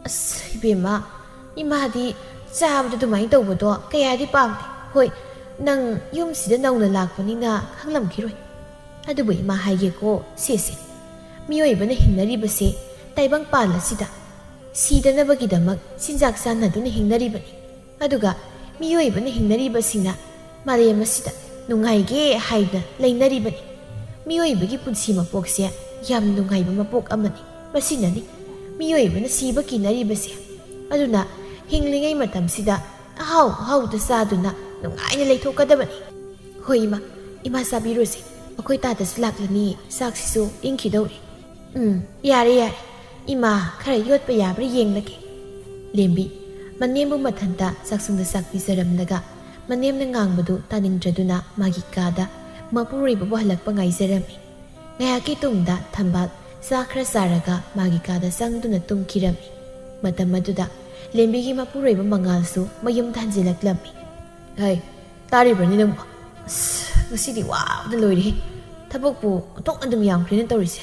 ꯑꯁ ꯏꯕꯦꯝꯃ, ꯏꯃꯥꯗꯤ ꯆꯥꯕꯗ ꯑꯗꯨꯃꯥꯏꯅ ꯇꯧꯕꯗꯣ ꯀꯌꯥꯗꯤ ꯄꯥꯝꯗꯦ꯫ ꯍꯣꯏ, ꯅꯪ ꯌꯨꯝꯁꯤꯗ ꯅꯧꯅ ꯂꯥꯛꯄꯅꯤꯅ ꯈꯪꯂꯝꯈꯤꯔꯣꯏ꯫ ꯑꯗꯨꯕꯨ ꯏꯃꯥ ꯍꯥꯏꯒꯦꯀꯣ, ꯁꯤꯁꯦ, ꯃꯤꯑꯣꯏꯕꯅ ꯍꯤꯡꯅꯔꯤꯕꯁꯦ ꯇꯥꯏꯕꯪꯄꯥꯟ ꯑꯁꯤꯗ ꯁꯤꯗꯅꯕꯒꯤꯗꯃꯛ ꯆꯤꯟꯖꯥꯛ ꯆꯥꯟꯅꯗꯨꯅ ꯍꯤꯡꯅꯔꯤꯕꯅꯤ꯫ ꯑꯗꯨꯒ ꯃꯤꯑꯣꯏꯕꯅ ꯍꯤꯡꯅꯔꯤꯕꯁꯤꯅ ꯃꯥꯂꯦꯝ ꯑꯁꯤꯗ ꯅꯨꯡꯉꯥꯏꯒꯦ ꯍꯥꯏꯗꯅ ꯂꯩꯅꯔꯤꯕꯅꯤ꯫ ꯃꯤꯑꯣꯏꯕꯒꯤ ꯄꯨꯟꯁꯤ ꯃꯄꯣꯛꯁꯦ ꯌꯥꯝ ꯅꯨꯡꯉꯥꯏꯕ ꯃꯄꯣꯛ ꯑꯃꯅꯤ꯫ ꯃꯁꯤꯅꯅꯤ ꯃꯤꯑꯣꯏꯕꯅ ꯁꯤꯕ ꯀꯤꯅꯔꯤꯕꯁꯦ꯫ ꯑꯗꯨꯅ ꯍꯤꯡꯂꯤꯉꯩ ꯃꯇꯝꯁꯤꯗ ꯑꯍꯥꯎ ꯑꯍꯥꯎꯕꯗ ꯆꯥꯗꯨꯅ ꯅꯨꯡꯉꯥꯏꯅ ꯂꯩꯊꯣꯛꯀꯗꯕꯅꯤ꯫ ꯍꯣꯏ ꯏꯃꯥ, ꯏꯃꯥ ꯆꯥꯕꯤꯔꯨꯁꯦ꯫ ꯑꯩꯈꯣꯏ ꯇꯥꯗꯁꯨ ꯂꯥꯛꯂꯅꯤ, ꯆꯥꯛꯁꯤꯁꯨ ꯏꯪꯈꯤꯗꯧꯔꯦ꯫ ꯎꯝ, ꯌꯥꯔꯦ ꯌꯥꯔꯦ꯫ ꯏꯃꯥ, ꯈꯔ ꯌꯣꯠꯄ ꯌꯥꯕ꯭ꯔꯥ ꯌꯦꯡꯂꯒꯦ꯫ ꯂꯦꯝꯕꯤ, ꯃꯅꯦꯝꯕꯨ ꯃꯊꯟꯇ ꯆꯥꯛꯁꯪꯗ ꯆꯥꯛ ꯄꯤꯖꯔꯝꯂꯒ ꯃꯅꯦꯝꯅ ꯉꯥꯡꯕꯗꯨ ꯇꯥꯅꯤꯡꯗ꯭ꯔꯗꯨꯅ ꯃꯥꯒꯤ ꯀꯥꯗ ꯃꯄꯨꯔꯣꯏꯕꯕꯨ ꯍꯜꯂꯛꯄ ꯉꯥꯏꯖꯔꯝꯃꯤ꯫ ꯉꯥꯏꯍꯥꯛꯀꯤ ꯇꯨꯡꯗ ꯊꯝꯕꯥꯜ ꯆꯥꯛ ꯈꯔ ꯆꯥꯔꯒ ꯃꯥꯒꯤ ꯀꯥꯗ ꯆꯪꯗꯨꯅ ꯇꯨꯝꯈꯤꯔꯝꯃꯤ꯫ ꯃꯇꯝ ꯑꯗꯨꯗ ꯂꯦꯝꯕꯤꯒꯤ ꯃꯄꯨꯔꯣꯏꯕ ꯃꯉꯥꯜꯁꯨ ꯃꯌꯨꯝꯗ ꯍꯟꯖꯤꯜꯂꯛꯂꯝꯃꯤ꯫ "ꯍꯩ, ꯇꯥꯔꯤꯕ꯭ꯔꯅꯤ ꯅꯪꯕꯨ? ꯑꯁ, ꯉꯁꯤꯗꯤ ꯋꯥꯕꯗ ꯂꯣꯏꯔꯦꯍꯦ꯫ ꯊꯕꯛꯄꯨ ꯑꯣꯟꯊꯣꯛꯅ ꯑꯗꯨꯝ ꯌꯥꯝꯈ꯭ꯔꯦꯅ ꯇꯧꯔꯤꯁꯦ꯫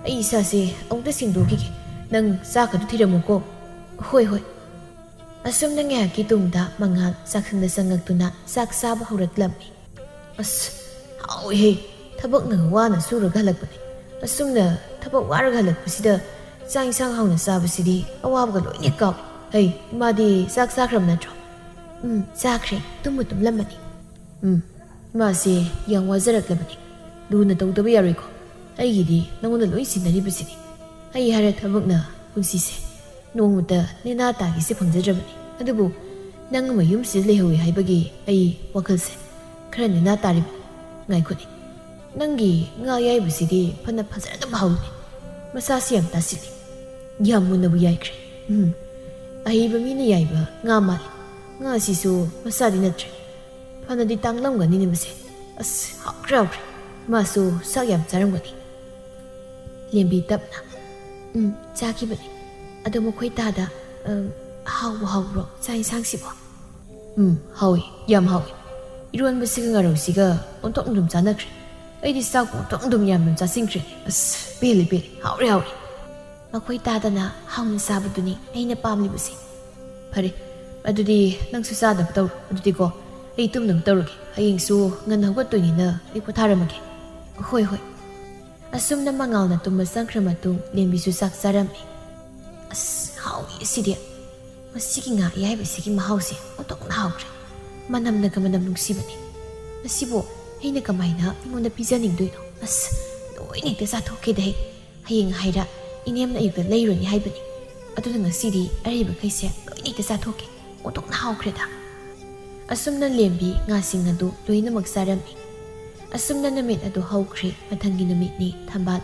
ꯑꯩ ꯏꯁꯥꯁꯦ ꯑꯃꯨꯛꯇ ꯁꯦꯡꯗꯣꯛꯈꯤꯒꯦ꯫ ꯅꯪ ꯆꯥꯛꯀꯗꯨ ꯊꯤꯔꯝꯃꯨꯀꯣ꯫" "ꯍꯣꯏ, ꯍꯣꯏ꯫" ꯑꯁꯨꯝꯅ ꯉꯥꯏꯍꯥꯛꯀꯤ ꯇꯨꯡꯗ ꯃꯉꯥꯜ ꯆꯥꯛꯁꯪꯗ ꯆꯪꯉꯛꯇꯨꯅ ꯆꯥꯛ ꯆꯥꯕ ꯍꯧꯔꯛꯂꯝꯃꯤ꯫ "ꯑꯁ, ꯍꯥꯎꯋꯤꯍꯦ꯫ ꯊꯕꯛꯅ ꯋꯥꯅ ꯁꯨꯔꯒ ꯍꯜꯂꯛꯄꯅꯦ꯫ ꯑꯁꯨꯝꯅ ꯊꯕꯛ ꯋꯥꯔꯒ ꯍꯜꯂꯛꯄꯁꯤꯗ ꯆꯥꯛ ꯏꯟꯁꯥꯡ ꯍꯥꯎꯅ ꯆꯥꯕꯁꯤꯗꯤ ꯑꯋꯥꯕꯒ ꯂꯣꯏꯅ ꯀꯥꯎꯏ꯫ ꯍꯩ, ꯏꯃꯥꯗꯤ ꯆꯥꯛ ꯆꯥꯈ꯭ꯔꯕ ꯅꯠꯇ꯭ꯔꯣ?" "ꯎꯝ, ꯆꯥꯈ꯭ꯔꯦ꯫ ꯇꯨꯝꯕꯨ ꯇꯨꯝꯂꯝꯃꯅꯤ꯫" "ꯎꯝ, ꯏꯃꯥꯁꯦ ꯌꯥꯝ ꯋꯥꯖꯔꯛꯂꯕꯅꯤ꯫ ꯂꯨꯅ ꯇꯧꯗꯕ ꯌꯥꯔꯣꯏꯀꯣ꯫ ꯑꯩꯒꯤꯗꯤ ꯅꯉꯣꯟꯗ ꯂꯣꯏ ꯁꯤꯟꯅꯔꯤꯕꯁꯤꯅꯤ꯫" ꯑꯩ ꯍꯥꯏꯔ ꯊꯕꯛꯅ ꯄꯨꯟꯁꯤꯁꯦ ꯅꯣꯡꯃꯇ ꯅꯦꯅꯥ ꯇꯥꯒꯦꯁꯦ ꯐꯪꯖꯗ꯭ꯔꯕꯅꯤ꯫ ꯑꯗꯨꯕꯨ ꯅꯪ ꯑꯃ ꯌꯨꯝꯁꯤꯗ ꯂꯩꯍꯧꯏ ꯍꯥꯏꯕꯒꯤ ꯑꯩ ꯋꯥꯈꯜꯁꯦ ꯈꯔ ꯅꯦꯅꯥ ꯇꯥꯔꯤꯕꯅꯤ꯫ ꯉꯥꯏꯈꯣꯅꯦ, ꯅꯪꯒꯤ ꯉꯥ ꯑꯌꯥꯏꯕꯁꯤꯗꯤ ꯐꯅ ꯐꯖꯅ ꯑꯗꯨꯝ ꯍꯧꯏꯅꯦ꯫ ꯃꯁꯥꯁꯤ ꯌꯥꯝ ꯇꯥꯁꯤꯜꯂꯤ꯫ ꯌꯥꯝ ꯃꯨꯟꯅꯕꯨ ꯌꯥꯏꯈ꯭ꯔꯦ꯫ ꯎꯝ, ꯑꯍꯩꯕ ꯃꯤꯅ ꯌꯥꯏꯕ ꯉꯥ ꯃꯥꯜꯂꯤ꯫ ꯉꯥ ꯑꯁꯤꯁꯨ ꯃꯆꯥꯗꯤ ꯅꯠꯇ꯭ꯔꯦ꯫ ꯐꯅꯗꯤ ꯇꯥꯡꯂꯝꯒꯅꯤꯅꯦ ꯃꯁꯦ꯫ ꯑꯁ, ꯍꯥꯎꯈ꯭ꯔꯦ, ꯍꯥꯎꯈ꯭ꯔꯦ꯫ ꯃꯥꯁꯨ ꯆꯥꯛ ꯌꯥꯝ ꯆꯥꯔꯝꯒꯅꯤ꯫" ꯂꯦꯝꯕꯤ ꯇꯞꯅ, "ꯎꯝ, ꯆꯥꯈꯤꯕꯅꯤ꯫ ꯑꯗꯣ ꯃꯈꯣꯏ ꯇꯥꯗ, ꯑ, ꯍꯥꯎꯕꯨ ꯍꯥꯎꯕ꯭ꯔꯣ ꯆꯥꯛ ꯏꯟꯁꯥꯡꯁꯤꯕꯣ?" "ꯎꯝ, ꯍꯥꯎꯏ, ꯌꯥꯝ ꯍꯥꯎꯏ꯫ ꯏꯔꯣꯟꯕꯁꯤꯒ ꯉꯥꯔꯧꯁꯤꯒ ꯑꯣꯟꯊꯣꯛꯅ ꯑꯗꯨꯝ ꯆꯥꯟꯅꯈ꯭ꯔꯦ꯫ ꯑꯩꯗꯤ ꯆꯥꯛꯄꯨ ꯑꯣꯟꯊꯣꯛꯅ ꯑꯗꯨꯝ ꯌꯥꯝ ꯌꯥꯝ ꯆꯥꯁꯤꯟꯈ꯭ꯔꯦ꯫ ꯑꯁ, ꯄꯦꯜꯂꯦ, ꯄꯦꯜꯂꯦ, ꯍꯥꯎꯔꯦ, ꯍꯥꯎꯔꯦ꯫" "ꯃꯈꯣꯏ ꯇꯥꯗꯅ ꯍꯥꯎꯅ ꯆꯥꯕꯗꯨꯅꯤ ꯑꯩꯅ ꯄꯥꯝꯂꯤꯕꯁꯦ꯫" "ꯐꯔꯦ, ꯑꯗꯨꯗꯤ ꯅꯪꯁꯨ ꯆꯥꯗꯕ ꯇꯧꯔꯣ꯫ ꯑꯗꯨꯗꯤꯀꯣ, ꯑꯩ ꯇꯨꯝꯅꯕ ꯇꯧꯔꯒꯦ꯫ ꯍꯌꯦꯡꯁꯨ ꯉꯟꯅ ꯍꯧꯒꯠꯇꯣꯏꯅꯤꯅ ꯑꯩ ꯄꯣꯊꯥꯔꯝꯃꯒꯦ꯫" "ꯍꯣꯏ, ꯍꯣꯏ꯫" ꯑꯁꯨꯝꯅ ꯃꯉꯥꯜꯅ ꯇꯨꯝꯕ ꯆꯪꯈ꯭ꯔ ꯃꯇꯨꯡ ꯂꯦꯝꯕꯤꯁꯨ ꯆꯥꯛ ꯆꯥꯔꯝꯃꯤ꯫ "ꯑꯁ, ꯍꯥꯎꯏ ꯑꯁꯤꯗꯤ꯫ ꯃꯁꯤꯒꯤ ꯉꯥ ꯑꯌꯥꯏꯕꯁꯤꯒꯤ ꯃꯍꯥꯎꯁꯦ ꯑꯣꯟꯊꯣꯛꯅ ꯍꯥꯎꯈ꯭ꯔꯦ꯫ ꯃꯅꯝꯅꯒ ꯃꯅꯝ ꯅꯨꯡꯁꯤꯕꯅꯦ꯫ ꯃꯁꯤꯕꯨ ꯑꯩꯅ ꯀꯃꯥꯏꯅ ꯃꯤꯉꯣꯟꯗ ꯄꯤꯖꯅꯤꯡꯗꯣꯏꯅꯣ? ꯑꯁ, ꯂꯣꯏꯅ ꯍꯦꯛꯇ ꯆꯥꯊꯣꯛꯀꯦꯗ ꯍꯦꯛ꯫ ꯍꯌꯦꯡ ꯍꯥꯏꯔ ꯏꯅꯦꯝꯅ ꯑꯌꯨꯛꯇ ꯂꯩꯔꯨꯅꯤ ꯍꯥꯏꯕꯅꯤ꯫ ꯑꯗꯨꯅ ꯉꯁꯤꯗꯤ ꯑꯔꯩꯕꯈꯩꯁꯦ ꯂꯣꯏꯅ ꯍꯦꯛꯇ ꯆꯥꯊꯣꯛꯀꯦ꯫ ꯑꯣꯟꯊꯣꯛꯅ ꯍꯥꯎꯈ꯭ꯔꯦꯗ꯫" ꯑꯁꯨꯝꯅ ꯂꯦꯝꯕꯤ ꯉꯥꯁꯤꯡ ꯑꯗꯨ ꯂꯣꯏꯅꯃꯛ ꯆꯥꯔꯝꯃꯤ꯫ ꯑꯁꯨꯝꯅ ꯅꯨꯃꯤꯠ ꯑꯗꯨ ꯍꯧꯈ꯭ꯔꯦ꯫ ꯃꯊꯪꯒꯤ ꯅꯨꯃꯤꯠꯅꯤ ꯊꯝꯕꯥꯜ꯫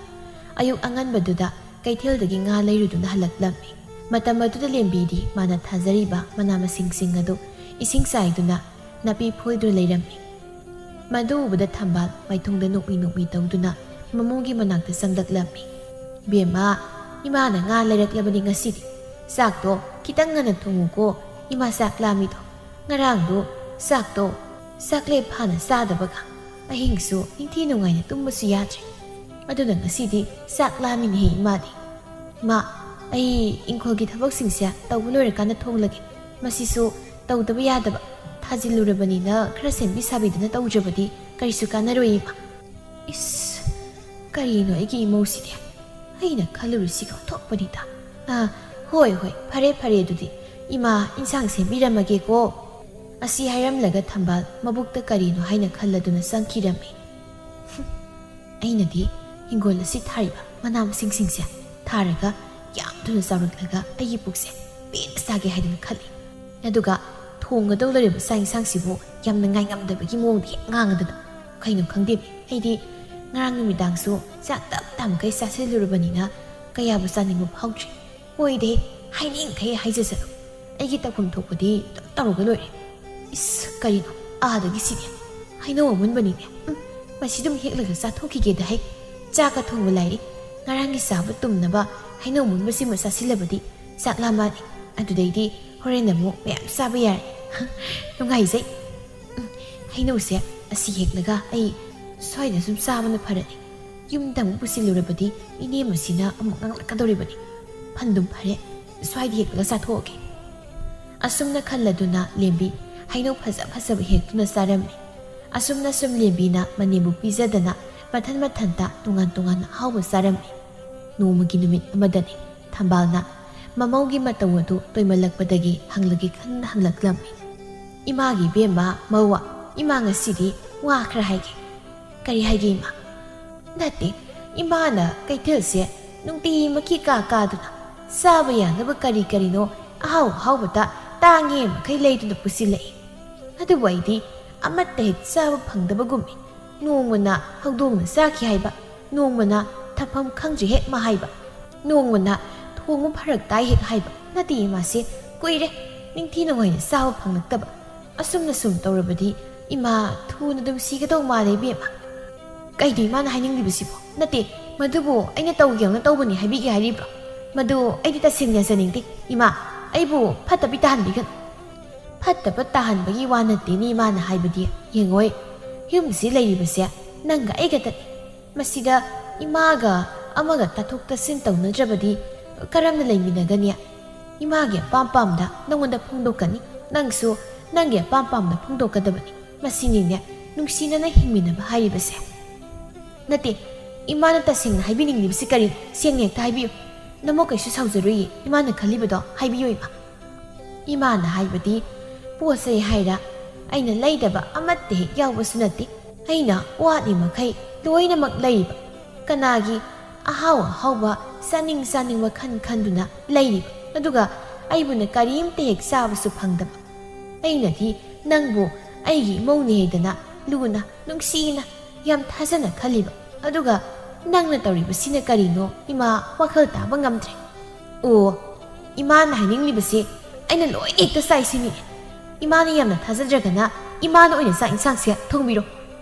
ꯑꯌꯨꯛ ꯑꯉꯟꯕꯗꯨꯗ ꯀꯩꯊꯦꯜꯗꯒꯤ ꯉꯥ ꯂꯩꯔꯨꯗꯨꯅ ꯍꯜꯂꯛꯂꯝꯃꯤ꯫ ꯃꯇꯝ ꯑꯗꯨꯗ ꯂꯦꯝꯕꯤꯗꯤ ꯃꯥꯅ ꯊꯥꯖꯔꯤꯕ ꯃꯅꯥ ꯃꯁꯤꯡꯁꯤꯡ ꯑꯗꯨ ꯏꯁꯤꯡ ꯆꯥꯏꯗꯨꯅ ꯅꯥꯄꯤ ꯐꯣꯏꯗꯨꯅ ꯂꯩꯔꯝꯃꯤ꯫ ꯃꯗꯨ ꯎꯕꯗ ꯊꯝꯕꯥꯜ ꯃꯥꯏꯊꯣꯡꯗ ꯅꯣꯛꯃꯤ ꯅꯣꯛꯃꯤ ꯇꯧꯗꯨꯅ ꯃꯃꯧꯒꯤ ꯃꯅꯥꯛꯇ ꯆꯪꯂꯛꯂꯝꯃꯤ꯫ "ꯏꯕꯦꯝꯃ, ꯏꯃꯥꯅ ꯉꯥ ꯂꯩꯔꯛꯂꯕꯅꯤ ꯉꯁꯤꯗꯤ꯫ ꯆꯥꯛꯇꯣ ꯈꯤꯇꯪ ꯉꯟꯅ ꯊꯣꯡꯉꯨꯀꯣ, ꯏꯃꯥ ꯆꯥꯛ ꯂꯥꯝꯃꯤꯗꯣ꯫ ꯉꯔꯥꯡꯗꯣ ꯆꯥꯛꯇꯣ ꯆꯥꯛꯂꯦꯞ ꯐꯥꯅ ꯆꯥꯗꯕꯒ ꯑꯍꯤꯡꯁꯨ ꯅꯤꯡꯊꯤ ꯅꯨꯡꯉꯥꯏꯅ ꯇꯨꯝꯕꯁꯨ ꯌꯥꯗ꯭ꯔꯦ꯫ ꯑꯗꯨꯅ ꯉꯁꯤꯗꯤ ꯆꯥꯛ ꯂꯥꯝꯃꯤꯅꯦꯍꯦ ꯏꯃꯥꯗꯤ꯫ ꯏꯃꯥ, ꯑꯩ ꯏꯪꯈꯣꯜꯒꯤ ꯊꯕꯛꯁꯤꯡꯁꯦ ꯇꯧꯕ ꯂꯣꯏꯔꯀꯥꯟꯗ ꯊꯣꯡꯂꯒꯦ꯫ ꯃꯁꯤꯁꯨ ꯇꯧꯗꯕ ꯌꯥꯗꯕ꯫ ꯊꯥꯖꯤꯜꯂꯨꯔꯕꯅꯤꯅ ꯈꯔ ꯁꯦꯝꯕꯤ ꯁꯥꯕꯤꯗꯅ ꯇꯧꯗ꯭ꯔꯕꯗꯤ ꯀꯔꯤꯁꯨ ꯀꯥꯟꯅꯔꯣꯏ ꯏꯃꯥ꯫" ꯏꯁ, ꯀꯔꯤꯅꯣ ꯑꯩꯒꯤ ꯏꯃꯧꯁꯤꯗꯤ? ꯑꯩꯅ ꯈꯜꯂꯨꯔꯤꯁꯤꯒ ꯑꯣꯟꯊꯣꯛꯄꯅꯤꯗ꯫ ꯑꯥ, ꯍꯣꯏ, ꯍꯣꯏ, ꯐꯔꯦ, ꯐꯔꯦ ꯑꯗꯨꯗꯤ꯫ ꯏꯃꯥ, ꯏꯟꯁꯥꯡ ꯁꯦꯝꯕꯤꯔꯝꯃꯒꯦꯀꯣ꯫ ꯑꯁꯤ ꯍꯥꯏꯔꯝꯂꯒ ꯊꯝꯕꯥꯜ ꯃꯕꯨꯛꯇ ꯀꯔꯤꯅꯣ ꯍꯥꯏꯅ ꯈꯜꯂꯗꯨꯅ ꯆꯪꯈꯤꯔꯝꯃꯤ꯫ ꯑꯩꯅꯗꯤ ꯍꯤꯡꯒꯣꯜ ꯑꯁꯤ ꯊꯥꯔꯤꯕ ꯃꯅꯥ ꯃꯁꯤꯡꯁꯤꯡꯁꯦ ꯊꯥꯔꯒ ꯌꯥꯝ ꯊꯨꯅ ꯆꯥꯎꯔꯛꯂꯒ ꯑꯩꯒꯤ ꯄꯨꯛꯁꯦ ꯄꯦꯟꯅ ꯆꯥꯒꯦ ꯍꯥꯏꯗꯨꯅ ꯈꯜꯂꯤ꯫ ꯑꯗꯨꯒ ꯊꯣꯡꯒꯗꯧ ꯂꯩꯔꯤꯕ ꯆꯥꯛ ꯏꯟꯁꯥꯡꯁꯤꯕꯨ ꯌꯥꯝꯅ ꯉꯥꯏꯉꯝꯗꯕꯒꯤ ꯃꯑꯣꯡꯗ ꯍꯦꯛ ꯉꯥꯡꯗꯅ, ꯀꯩꯅꯣ ꯈꯪꯗꯦ, ꯑꯩꯗꯤ ꯉꯔꯥꯡ ꯅꯨꯃꯤꯗꯥꯡꯁꯨ ꯆꯥꯛ ꯇꯞ ꯇꯥꯃꯈꯩ ꯆꯥꯁꯤꯜꯂꯨꯔꯕꯅꯤꯅ ꯀꯌꯥꯕꯨ ꯆꯥꯅꯤꯡꯕ ꯐꯥꯎꯗ꯭ꯔꯤ꯫ ꯍꯣꯏꯗꯦ, ꯍꯥꯏꯅꯤꯡꯈꯩ ꯍꯥꯏꯖꯁꯅꯨ꯫ ꯑꯩꯒꯤ ꯇꯧꯐꯝ ꯊꯣꯛꯄꯗꯤ ꯑꯗꯨꯝ ꯇꯧꯔꯒ ꯂꯣꯏꯔꯦ꯫ ꯏꯁ, ꯀꯔꯤꯅꯣ? ꯑꯥꯗꯒꯤ ꯁꯤꯗꯤ ꯍꯩꯅꯧ ꯑꯃꯨꯟꯕꯅꯤꯅꯦ꯫ ꯎꯝ, ꯃꯁꯤ ꯑꯗꯨꯝ ꯍꯦꯛꯂꯒ ꯆꯥꯊꯣꯛꯈꯤꯒꯦꯗ ꯍꯩ꯫ ꯆꯥꯛꯀ ꯊꯣꯡꯕ ꯂꯥꯏꯔꯤ꯫ ꯉꯔꯥꯡꯒꯤ ꯆꯥꯕ ꯇꯨꯝꯅꯕ ꯍꯩꯅꯧ ꯑꯃꯨꯟꯕꯁꯤꯃ ꯆꯥꯁꯤꯜꯂꯕꯗꯤ ꯆꯥꯛ ꯂꯥꯝꯃꯛꯑꯅꯤ꯫ ꯑꯗꯨꯗꯩꯗꯤ ꯍꯣꯔꯦꯟ ꯑꯃꯨꯛ ꯃꯌꯥꯝ ꯆꯥꯕ ꯌꯥꯔꯦ꯫ ꯅꯨꯡꯉꯥꯏꯖꯩ꯫ ꯎꯝ, ꯍꯩꯅꯧꯁꯦ ꯑꯁꯤ ꯍꯦꯛꯂꯒ ꯑꯩ ꯁ꯭ꯋꯥꯏꯗ ꯁꯨꯝ ꯆꯥꯕꯅ ꯐꯔꯅꯤ꯫ ꯌꯨꯝꯗ ꯑꯃꯨꯛ ꯄꯨꯁꯤꯜꯂꯨꯔꯕꯗꯤ ꯏꯅꯦ ꯃꯁꯤꯅ ꯑꯃꯨꯛ ꯉꯥꯡꯂꯛꯀꯗꯧꯔꯤꯕꯅꯤ꯫ ꯐꯟꯗꯨꯝ ꯐꯔꯦ, ꯁ꯭ꯋꯥꯏꯗ ꯍꯦꯛꯂꯒ ꯆꯥꯊꯣꯛꯑꯒꯦ꯫ ꯑꯁꯨꯝꯅ ꯈꯜꯂꯗꯨꯅ ꯂꯦꯝꯕꯤ ꯍꯩꯅꯧ ꯐꯖ ꯐꯖꯕ ꯍꯦꯛꯇꯨꯅ ꯆꯥꯔꯝꯃꯤ꯫ ꯑꯁꯨꯝꯅ ꯁꯨꯝ ꯂꯦꯝꯕꯤꯅ ꯃꯅꯦꯝꯕꯨ ꯄꯤꯖꯗꯅ ꯃꯊꯟ ꯃꯊꯟꯇ ꯇꯣꯉꯥꯟ ꯇꯣꯉꯥꯟꯅ ꯑꯍꯥꯎꯕ ꯆꯥꯔꯝꯃꯤ꯫ ꯅꯣꯡꯃꯒꯤ ꯅꯨꯃꯤꯠ ꯑꯃꯗꯅꯤ ꯊꯝꯕꯥꯜꯅ ꯃꯃꯧꯒꯤ ꯃꯇꯧ ꯑꯗꯨ ꯇꯣꯏꯃꯜꯂꯛꯄꯗꯒꯤ ꯍꯪꯂꯒꯦ ꯈꯟꯅ ꯍꯪꯂꯛꯂꯝꯃꯤ꯫ "ꯏꯃꯥꯒꯤ ꯏꯕꯦꯝꯃ, ꯃꯧ, ꯏꯃꯥ ꯉꯁꯤꯗꯤ ꯋꯥ ꯈꯔ ꯍꯥꯏꯒꯦ꯫" "ꯀꯔꯤ ꯍꯥꯏꯒꯦ ꯏꯃꯥ?" "ꯅꯠꯇꯦ, ꯏꯃꯥꯅ ꯀꯩꯊꯦꯜꯁꯦ ꯅꯨꯡꯇꯤꯃꯛꯀꯤ ꯀꯥ ꯀꯥꯗꯨꯅ ꯆꯥꯕ ꯌꯥꯅꯕ ꯀꯔꯤ ꯀꯔꯤꯅꯣ ꯑꯍꯥꯎ ꯑꯍꯥꯎꯕꯇ ꯇꯥꯡꯉꯦ ꯃꯈꯩ ꯂꯩꯗꯨꯅ ꯄꯨꯁꯤꯜꯂꯛꯏ꯫ ꯑꯗꯨꯕꯨ ꯑꯩꯗꯤ ꯑꯃꯠꯇ ꯍꯦꯛ ꯆꯥꯕ ꯐꯪꯗꯕꯒꯨꯝꯃꯤ꯫ ꯅꯣꯡꯃꯅ ꯍꯧꯗꯣꯡꯅ ꯆꯥꯈꯤ ꯍꯥꯏꯕ, ꯅꯣꯡꯃꯅ ꯊꯝꯐꯝ ꯈꯪꯗ꯭ꯔꯦ ꯍꯦꯛ ꯃꯥ ꯍꯥꯏꯕ, ꯅꯣꯡꯃꯅ ꯊꯣꯡꯕ ꯐꯔꯛ ꯇꯥꯏ ꯍꯦꯛ ꯍꯥꯏꯕ꯫ ꯅꯠꯇꯦ ꯏꯃꯥꯁꯦ, ꯀꯨꯏꯔꯦ ꯅꯤꯡꯊꯤ ꯅꯨꯡꯉꯥꯏꯅ ꯆꯥꯕ ꯐꯪꯂꯛꯇꯕ꯫ ꯑꯁꯨꯝꯅ ꯁꯨꯝ ꯇꯧꯔꯕꯗꯤ "ꯏꯃꯥ, ꯊꯨꯅ ꯑꯗꯨꯝ ꯁꯤꯒꯗꯧ ꯃꯥꯜꯂꯦ ꯏꯕꯦꯝꯃ꯫ ꯀꯩꯅꯣ ꯏꯃꯥꯅ ꯍꯥꯏꯅꯤꯡꯂꯤꯕꯁꯤꯕꯣ? ꯅꯠꯇꯦ, ꯃꯗꯨꯕꯨ ꯑꯩꯅ ꯇꯧꯒꯦꯅ ꯇꯧꯕꯅꯤ ꯍꯥꯏꯕꯤꯒꯦ ꯍꯥꯏꯔꯤꯕ꯭ꯔꯣ? ꯃꯗꯨ ꯑꯩꯗꯤ ꯇꯁꯦꯡꯅ ꯌꯥꯖꯅꯤꯡꯗꯦ ꯏꯃꯥ꯫ ꯑꯩꯕꯨ ꯐꯠꯇꯕꯤ ꯇꯥꯍꯟꯕꯤꯒꯅꯨ꯫" "ꯐꯠꯇꯕ ꯇꯥꯍꯟꯕꯒꯤ ꯋꯥ ꯅꯠꯇꯦꯅꯦ ꯏꯃꯥꯅ ꯍꯥꯏꯕꯗꯤ꯫ ꯌꯦꯡꯉꯣꯏ, ꯌꯨꯝꯁꯤ ꯂꯩꯔꯤꯕꯁꯦ ꯅꯪꯒ ꯑꯩꯒꯇꯅꯤ꯫ ꯃꯁꯤꯗ ꯏꯃꯥꯒ ꯑꯃꯒ ꯇꯥꯊꯣꯛ ꯇꯥꯁꯤꯟ ꯇꯧꯅꯗ꯭ꯔꯕꯗꯤ ꯀꯔꯝꯅ ꯂꯩꯃꯤꯟꯅꯒꯅꯤ? ꯏꯃꯥꯒꯤ ꯑꯄꯥꯝ ꯄꯥꯝꯗ ꯅꯪꯉꯣꯟꯗ ꯐꯣꯡꯗꯣꯛꯀꯅꯤ, ꯅꯪꯁꯨ ꯅꯪꯒꯤ ꯑꯄꯥꯝ ꯄꯥꯝꯗ ꯐꯣꯡꯗꯣꯛꯀꯗꯕꯅꯤ꯫ ꯃꯁꯤꯅꯤꯅꯦ ꯅꯨꯡꯁꯤꯅꯅ ꯍꯤꯡꯃꯤꯟꯅꯕ ꯍꯥꯏꯔꯤꯕꯁꯦ꯫" "ꯅꯠꯇꯦ, ꯏꯃꯥꯅ ꯇꯁꯦꯡꯅ ꯍꯥꯏꯕꯤꯅꯤꯡꯂꯤꯕꯁꯤ ꯀꯔꯤꯅꯣ? ꯁꯦꯡꯅ ꯍꯦꯛꯇ ꯍꯥꯏꯕꯤꯌꯨ꯫ ꯅꯃꯧ ꯀꯩꯁꯨ ꯁꯥꯎꯖꯔꯣꯏꯌꯦ, ꯏꯃꯥꯅ ꯈꯜꯂꯤꯕꯗꯣ ꯍꯥꯏꯕꯤꯌꯨ ꯏꯃꯥ꯫" "ꯏꯃꯥꯅ ꯍꯥꯏꯕꯗꯤ ꯄꯣꯠ ꯆꯩ ꯍꯥꯏꯔ ꯑꯩꯅ ꯂꯩꯗꯕ ꯑꯃꯠꯇ ꯍꯦꯛ ꯌꯥꯎꯕꯁꯨ ꯅꯠꯇꯦ꯫ ꯑꯩꯅ ꯋꯥꯠꯂꯤ ꯃꯈꯩ ꯂꯣꯏꯅꯃꯛ ꯂꯩꯔꯤꯕ꯫ ꯀꯅꯥꯒꯤ ꯑꯍꯥꯎ ꯑꯍꯥꯎꯕ ꯆꯥꯅꯤꯡ ꯆꯥꯅꯤꯡꯕ ꯈꯟ ꯈꯟꯗꯨꯅ ꯂꯩꯔꯤꯕ꯫ ꯑꯗꯨꯒ ꯑꯩꯕꯨꯅ ꯀꯔꯤꯝꯇ ꯍꯦꯛ ꯆꯥꯕꯁꯨ ꯐꯪꯗꯕ꯫ ꯑꯩꯅꯗꯤ ꯅꯪꯕꯨ ꯑꯩꯒꯤ ꯏꯃꯧꯅꯤ ꯍꯥꯏꯗꯅ ꯂꯨꯅ ꯅꯨꯡꯁꯤꯅ ꯌꯥꯝ ꯊꯥꯖꯅ ꯈꯜꯂꯤꯕ꯫ ꯑꯗꯨꯒ ꯅꯪꯅ ꯇꯧꯔꯤꯕꯁꯤꯅ ꯀꯔꯤꯅꯣ ꯏꯃꯥ? ꯋꯥꯈꯜ ꯇꯥꯕ ꯉꯝꯗ꯭ꯔꯦ꯫" "ꯑꯣ, ꯏꯃꯥꯅ ꯍꯥꯏꯅꯤꯡꯂꯤꯕꯁꯦ ꯑꯩꯅ ꯂꯣꯏꯅ ꯍꯦꯛꯇ ꯆꯥꯏꯁꯤꯅꯤ꯫ ꯏꯃꯥꯅ ꯌꯥꯝꯅ ꯊꯥꯖꯗ꯭ꯔꯒꯅ ꯏꯃꯥꯅ ꯑꯣꯏꯅ ꯆꯥꯛ ꯏꯟꯁꯥꯡꯁꯦ ꯊꯣꯡꯕꯤꯔꯣ꯫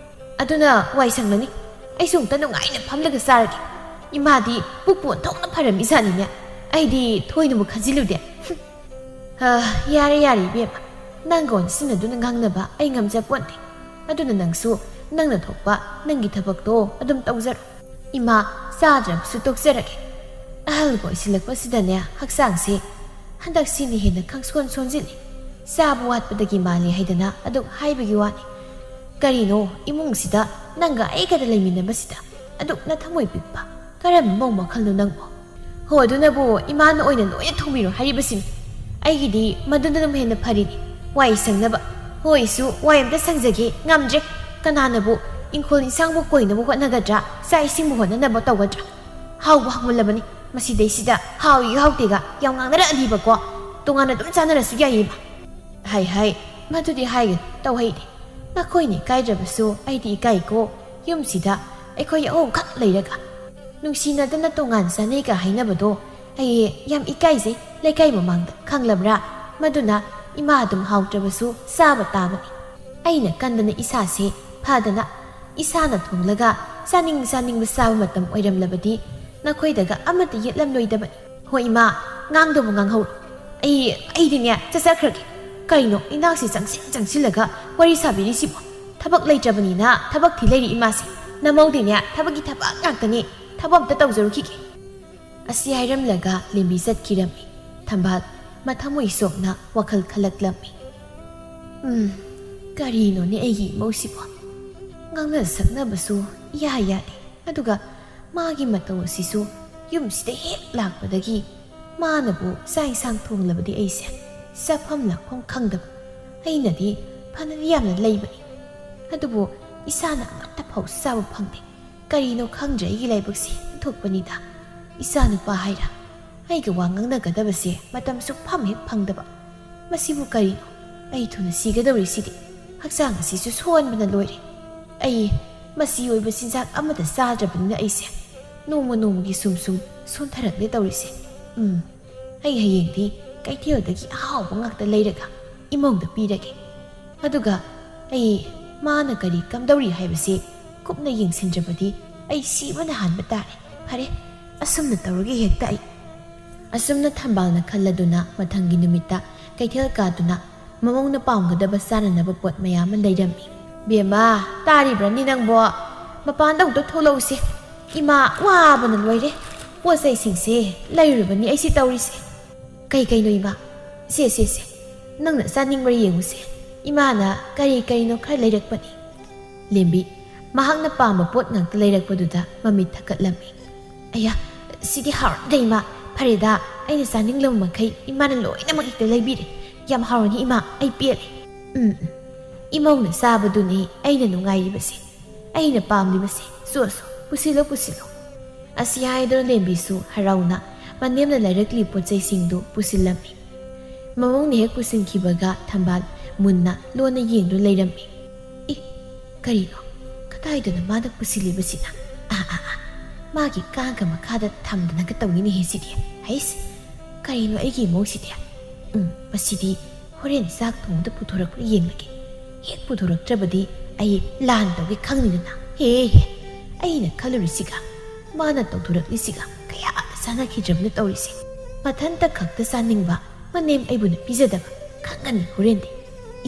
ꯑꯗꯨꯅ ꯋꯥꯏ ꯁꯪꯂꯅꯤ꯫ ꯑꯩꯁꯨ ꯑꯃꯨꯛꯇ ꯅꯨꯡꯉꯥꯏꯅ ꯐꯝꯂꯒ ꯆꯥꯔꯒꯦ꯫ ꯏꯃꯥꯗꯤ ꯄꯨꯛꯄꯨ ꯑꯣꯟꯊꯣꯛꯅ ꯐꯔꯝꯃꯤꯖꯥꯠꯅꯤꯅꯦ꯫ ꯑꯩꯗꯤ ꯊꯣꯏꯅꯕꯨ ꯈꯟꯖꯤꯜꯂꯨꯗꯦ꯫" "ꯍꯥ, ꯌꯥꯔꯦ, ꯌꯥꯔꯦ ꯏꯕꯦꯝꯃ, ꯅꯪꯒ ꯑꯣꯟꯁꯤꯟꯅꯗꯨꯅ ꯉꯥꯡꯅꯕ ꯑꯩ ꯉꯝꯖꯄꯣꯟꯇꯦ꯫ ꯑꯗꯨꯅ ꯅꯪꯁꯨ ꯅꯪꯅ ꯊꯣꯛꯄ ꯅꯪꯒꯤ ꯊꯕꯛꯇꯣ ꯑꯗꯨꯝ ꯇꯧꯖꯔꯣ꯫ ꯏꯃꯥ, ꯆꯥꯗ꯭ꯔꯕꯁꯨ ꯇꯣꯛꯆꯔꯒꯦ꯫ ꯑꯍꯜꯒ ꯑꯣꯏꯁꯤꯜꯂꯛꯄꯁꯤꯗꯅꯦ ꯍꯛꯆꯥꯡꯁꯦ ꯍꯟꯗꯛꯁꯤꯅ ꯍꯦꯟꯅ ꯈꯪꯁꯣꯟ ꯁꯣꯟꯖꯤꯜꯂꯤ꯫ ꯆꯥꯕ ꯋꯥꯠꯄꯗꯒꯤ ꯃꯥꯜꯂꯤ ꯍꯥꯏꯗꯅ ꯑꯗꯨꯝ ꯍꯥꯏꯕꯒꯤ ꯋꯥꯅꯤ꯫ ꯀꯔꯤꯅꯣ ꯏꯃꯨꯡꯁꯤꯗ ꯅꯪꯒ ꯑꯩꯒꯗ ꯂꯩꯃꯤꯟꯅꯕꯁꯤꯗ ꯑꯗꯨꯛ ꯅꯊꯃꯣꯏ ꯄꯤꯛꯄ? ꯀꯔꯝꯕ ꯃꯧ ꯃꯈꯜꯅꯣ ꯅꯪꯕꯣ?" "ꯍꯣ, ꯑꯗꯨꯅꯕꯨ ꯏꯃꯥꯅ ꯑꯣꯏꯅ ꯂꯣꯏꯅ ꯊꯣꯡꯕꯤꯔꯣ ꯍꯥꯏꯔꯤꯕꯁꯤꯅꯤ꯫ ꯑꯩꯒꯤꯗꯤ ꯃꯗꯨꯅ ꯑꯗꯨꯝ ꯍꯦꯟꯅ ꯐꯔꯤꯅꯤ꯫ ꯋꯥꯏ ꯁꯪꯅꯕ꯫ ꯍꯣꯏꯁꯨ ꯋꯥꯏ ꯑꯝꯇ ꯁꯪꯖꯒꯦ꯫ ꯉꯝꯗ꯭ꯔꯦ꯫ ꯀꯅꯥꯅꯕꯨ ꯏꯪꯈꯣꯜ ꯏꯟꯁꯥꯡꯕꯨ ꯀꯣꯏꯅꯕ ꯍꯣꯠꯅꯒꯗ꯭ꯔꯥ? ꯆꯥꯛ ꯏꯁꯤꯡꯕꯨ ꯍꯣꯠꯅꯅꯕ ꯇꯧꯒꯗ꯭ꯔꯥ? ꯍꯥꯎꯕ ꯍꯥꯎꯃꯜꯂꯕꯅꯤ꯫ ꯃꯁꯤꯗꯩꯁꯤꯗ ꯍꯥꯎꯏꯒ ꯍꯥꯎꯇꯦꯒ ꯌꯥꯝ ꯉꯥꯡꯅꯔꯛꯑꯗꯤꯕꯀꯣ꯫ ꯇꯣꯉꯥꯟꯅ ꯑꯗꯨꯝ ꯆꯥꯅꯔꯁꯨ ꯌꯥꯏꯌꯦꯕ꯫" "ꯍꯥꯏ ꯍꯥꯏ, ꯃꯗꯨꯗꯤ ꯍꯥꯏꯒꯅꯨ꯫ ꯇꯧꯍꯩꯗꯦ꯫ ꯅꯈꯣꯏꯅ ꯏꯀꯥꯏꯗ꯭ꯔꯕꯁꯨ ꯑꯩꯗꯤ ꯏꯀꯥꯏꯀꯣ꯫ ꯌꯨꯝꯁꯤꯗ ꯑꯩꯈꯣꯏ ꯑꯍꯨꯝꯈꯛ ꯂꯩꯔꯒ꯫ ꯅꯨꯡꯁꯤꯅꯗꯅ ꯇꯣꯉꯥꯟ ꯆꯥꯅꯩꯒ ꯍꯥꯏꯅꯕꯗꯣ ꯑꯩ ꯌꯥꯝ ꯏꯀꯥꯏꯖꯩ ꯂꯩꯀꯥꯏ ꯃꯃꯥꯡꯗ, ꯈꯪꯂꯕ꯭ꯔꯥ? ꯃꯗꯨꯅ ꯏꯃꯥ ꯑꯗꯨꯝ ꯍꯥꯎꯇ꯭ꯔꯕꯁꯨ ꯆꯥꯕ ꯇꯥꯕꯅꯤ꯫" ꯑꯩꯅ ꯀꯟꯗꯅ ꯏꯁꯥꯁꯦ ꯐꯗꯅ ꯏꯁꯥꯅ ꯊꯣꯡꯂꯒ ꯆꯥꯅꯤꯡ ꯆꯥꯅꯤꯡꯕ ꯆꯥꯕ ꯃꯇꯝ ꯑꯣꯏꯔꯝꯂꯕꯗꯤ ꯅꯈꯣꯏꯗꯒ ꯑꯃꯠꯇ ꯌꯦꯠꯂꯝꯂꯣꯏꯗꯕꯅꯤ꯫ ꯍꯣꯏ ꯏꯃꯥ, ꯉꯥꯡꯗꯕꯨ ꯉꯥꯡꯍꯧꯔꯣ꯫ ꯑꯩ, ꯑꯩꯗꯤꯅꯦ ꯆꯠꯆꯈ꯭ꯔꯒꯦ꯫ ꯀꯩꯅꯣ ꯏꯅꯥꯛꯁꯤ ꯆꯪꯁꯤꯟ ꯆꯪꯁꯤꯜꯂꯒ ꯋꯥꯔꯤ ꯁꯥꯕꯤꯔꯤꯁꯤꯕꯣ? ꯊꯕꯛ ꯂꯩꯇ꯭ꯔꯕꯅꯤꯅ ꯊꯕꯛ ꯊꯤ ꯂꯩꯔꯤ ꯏꯃꯥꯁꯦ꯫ ꯅꯃꯧꯗꯤꯅꯦ ꯊꯕꯛꯀꯤ ꯊꯕꯛ ꯉꯥꯛꯇꯅꯤ꯫ ꯊꯕꯛ ꯑꯝꯇ ꯇꯧꯖꯔꯨꯈꯤꯒꯦ꯫ ꯑꯁꯤ ꯍꯥꯏꯔꯝꯂꯒ ꯂꯦꯝꯕꯤ ꯆꯠꯈꯤꯔꯝꯃꯤ꯫ ꯊꯝꯕꯥꯜ ꯃꯊꯃꯣꯏ ꯁꯣꯛꯅ ꯋꯥꯈꯜ ꯈꯜꯂꯛꯂꯝꯃꯤ꯫ ꯎꯝ, ꯀꯔꯤꯅꯣꯅꯦ ꯑꯩꯒꯤ ꯏꯃꯧꯁꯤꯕꯣ? ꯉꯥꯡꯅ ꯁꯛꯅꯕꯁꯨ ꯏꯌꯥ ꯌꯥꯗꯦ꯫ ꯑꯗꯨꯒ ꯃꯥꯒꯤ ꯃꯇꯧ ꯑꯁꯤꯁꯨ ꯌꯨꯝꯁꯤꯗ ꯍꯦꯛ ꯂꯥꯛꯄꯗꯒꯤ ꯃꯥꯅꯕꯨ ꯆꯥꯛ ꯏꯟꯁꯥꯡ ꯊꯣꯡꯂꯕꯗꯤ ꯑꯩꯁꯦ ꯆꯥꯐꯝ ꯂꯥꯛꯐꯝ ꯈꯪꯗꯕ꯫ ꯑꯩꯅꯗꯤ ꯐꯅꯗꯤ ꯌꯥꯝꯅ ꯂꯩꯕꯅꯤ, ꯑꯗꯨꯕꯨ ꯏꯁꯥꯅ ꯑꯃꯠꯇ ꯐꯥꯎ ꯆꯥꯕ ꯐꯪꯗꯦ꯫ ꯀꯔꯤꯅꯣ ꯈꯪꯗ꯭ꯔꯦ ꯑꯩꯒꯤ ꯂꯥꯏꯕꯛꯁꯤ ꯑꯣꯟꯊꯣꯛꯄꯅꯤꯗ꯫ ꯏꯆꯥꯅꯨꯄꯥ ꯍꯥꯏꯔ ꯑꯩꯒ ꯋꯥ ꯉꯥꯡꯅꯒꯗꯕꯁꯦ ꯃꯇꯝ ꯁꯨꯛꯐꯪ ꯍꯦꯛ ꯐꯪꯗꯕ꯫ ꯃꯁꯤꯕꯨ ꯀꯔꯤꯅꯣ? ꯑꯩ ꯊꯨꯅ ꯁꯤꯒꯗꯧꯔꯤꯁꯤꯗꯤ꯫ ꯍꯛꯆꯥꯡ ꯑꯁꯤꯁꯨ ꯁꯣꯟꯕꯅ ꯂꯣꯏꯔꯦ꯫ ꯑꯩ ꯃꯆꯤ ꯑꯣꯏꯕ ꯆꯤꯟꯖꯥꯛ ꯑꯃꯠꯇ ꯆꯥꯗ꯭ꯔꯕꯅꯤꯅ ꯑꯩꯁꯦ ꯅꯣꯡꯃ ꯅꯣꯡꯃꯒꯤ ꯁꯨꯝ ꯁꯨꯝ ꯁꯣꯟꯊꯔꯛꯂꯦ ꯇꯧꯔꯤꯁꯦ꯫ ꯎꯝ, ꯑꯩ ꯍꯌꯦꯡꯗꯤ ꯀꯩꯊꯦꯜꯗꯒꯤ ꯑꯍꯥꯎꯕ ꯉꯥꯛꯇ ꯂꯩꯔꯒ ꯏꯃꯧꯗ ꯄꯤꯔꯒꯦ꯫ ꯑꯗꯨꯒ ꯑꯩ ꯃꯥꯅ ꯀꯔꯤ ꯀꯝꯗꯧꯔꯤ ꯍꯥꯏꯕꯁꯤ ꯀꯨꯞꯅ ꯌꯦꯡꯁꯤꯟꯗ꯭ꯔꯕꯗꯤ ꯑꯩ ꯁꯤꯕꯅ ꯍꯥꯟꯕ ꯇꯥꯔꯦ꯫ ꯐꯔꯦ, ꯑꯁꯨꯝꯅ ꯇꯧꯔꯒꯦ ꯍꯦꯛꯇ ꯑꯩ꯫ ꯑꯁꯨꯝꯅ ꯊꯝꯕꯥꯜꯅ ꯈꯜꯂꯗꯨꯅ ꯃꯊꯪꯒꯤ ꯅꯨꯃꯤꯠꯇ ꯀꯩꯊꯦꯜ ꯀꯥꯗꯨꯅ ꯃꯃꯧꯅ ꯄꯥꯝꯒꯗꯕ ꯆꯥꯅꯅꯕ ꯄꯣꯠ ꯃꯌꯥꯝ ꯑꯃ ꯂꯩꯔꯝꯃꯤ꯫ "ꯕꯦꯝꯃ, ꯇꯥꯔꯤꯕ꯭ꯔꯅꯤ ꯅꯪꯕꯣ? ꯃꯄꯥꯟꯗ ꯑꯃꯨꯛꯇ ꯊꯣꯛꯂꯛꯎꯁꯦ꯫ ꯏꯃꯥ ꯋꯥꯕꯅ ꯂꯣꯏꯔꯦ꯫ ꯄꯣꯠ ꯆꯩꯁꯤꯡꯁꯦ ꯂꯩꯔꯨꯔꯕꯅꯤ ꯑꯩꯁꯦ ꯇꯧꯔꯤꯁꯦ꯫" "ꯀꯩ ꯀꯩꯅꯣ ꯏꯃꯥ?" "ꯁꯦ, ꯁꯦ, ꯁꯦ, ꯅꯪꯅ ꯆꯥꯅꯤꯡꯕ꯭ꯔꯥ ꯌꯦꯡꯉꯨꯁꯦ꯫ ꯏꯃꯥꯅ ꯀꯔꯤ ꯀꯔꯤꯅꯣ ꯈꯔ ꯂꯩꯔꯛꯄꯅꯤ꯫" ꯂꯦꯝꯕꯤ ꯃꯍꯥꯛꯅ ꯄꯥꯝꯕ ꯄꯣꯠ ꯉꯥꯛꯇ ꯂꯩꯔꯛꯄꯗꯨꯗ ꯃꯃꯤꯠ ꯊꯛꯀꯠꯂꯝꯃꯤ꯫ "ꯑꯌꯥ, ꯁꯤꯗꯤ ꯍꯥꯎꯔꯅꯤꯗ ꯏꯃꯥ꯫ ꯐꯔꯦꯗ, ꯑꯩꯅ ꯆꯥꯅꯤꯡꯂꯕ ꯃꯈꯩ ꯏꯃꯥꯅ ꯂꯣꯏꯅꯃꯛ ꯍꯦꯛꯇ ꯂꯩꯕꯤꯔꯦ꯫ ꯌꯥꯝ ꯍꯥꯎꯔꯅꯤ ꯏꯃꯥ, ꯑꯩ ꯄꯦꯜꯂꯦ꯫" "ꯎꯝ, ꯎꯝ, ꯏꯃꯧꯅ ꯆꯥꯕꯗꯨꯅꯤ ꯑꯩꯅ ꯅꯨꯡꯉꯥꯏꯔꯤꯕꯁꯦ, ꯑꯩꯅ ꯄꯥꯝꯂꯤꯕꯁꯦ꯫ ꯆꯣ, ꯆꯣ, ꯄꯨꯁꯤꯜꯂꯣ, ꯄꯨꯁꯤꯜꯂꯣ꯫" ꯑꯁꯤ ꯍꯥꯏꯗꯨꯅ ꯂꯦꯝꯕꯤꯁꯨ ꯍꯔꯥꯎꯅ ꯃꯅꯦꯝꯅ ꯂꯩꯔꯛꯂꯤ ꯄꯣꯠ ꯆꯩꯁꯤꯡꯗꯨ ꯄꯨꯁꯤꯜꯂꯝꯃꯤ꯫ ꯃꯃꯧꯅ ꯍꯦꯛ ꯄꯨꯁꯤꯟꯈꯤꯕꯒ ꯊꯝꯕꯥꯜ ꯃꯨꯟꯅ ꯂꯣꯟꯅ ꯌꯦꯡꯗꯨꯅ ꯂꯩꯔꯝꯃꯤ꯫ "ꯑꯦ, ꯀꯔꯤꯅꯣ? ꯀꯗꯥꯏꯗꯅꯣ ꯃꯥꯅ ꯄꯨꯁꯤꯜꯂꯤꯕꯁꯤꯅ? ꯑꯥ, ꯑꯥ, ꯑꯥ, ꯃꯥꯒꯤ ꯀꯥꯒ ꯃꯈꯥꯗ ꯊꯝꯗꯅꯒ ꯇꯧꯏꯅꯦꯍꯦ ꯁꯤꯗꯤ꯫ ꯍꯩꯁ, ꯀꯔꯤꯅꯣ ꯑꯩꯒꯤ ꯏꯃꯧꯁꯤꯗꯤ? ꯎꯝ, ꯃꯁꯤꯗꯤ ꯍꯣꯔꯦꯟ ꯆꯥꯛ ꯊꯣꯡꯕꯗ ꯄꯨꯊꯣꯔꯛꯄ꯭ꯔꯥ ꯌꯦꯡꯂꯒꯦ꯫" ꯍꯦꯛ ꯄꯨꯊꯣꯔꯛꯇ꯭ꯔꯕꯗꯤ ꯑꯩ ꯂꯥꯟ ꯇꯧꯒꯦ ꯈꯪꯅꯤꯗꯅ꯫ ꯍꯦ ꯍꯦ, ꯑꯩꯅ ꯈꯜꯂꯨꯔꯤꯁꯤꯒ ꯃꯥꯅ ꯇꯧꯊꯣꯔꯛꯂꯤꯁꯤꯒ ꯀꯌꯥꯗ ꯆꯥꯟꯅꯈꯤꯗ꯭ꯔꯕꯅꯣ ꯇꯧꯔꯤꯁꯦ꯫ ꯃꯊꯟꯇ ꯈꯛꯇ ꯆꯥꯅꯤꯡꯕ ꯃꯅꯦꯝ ꯑꯩꯕꯨꯅ ꯄꯤꯖꯗꯕ꯫ ꯈꯪꯒꯅꯤ ꯍꯣꯔꯦꯟꯗꯤ꯫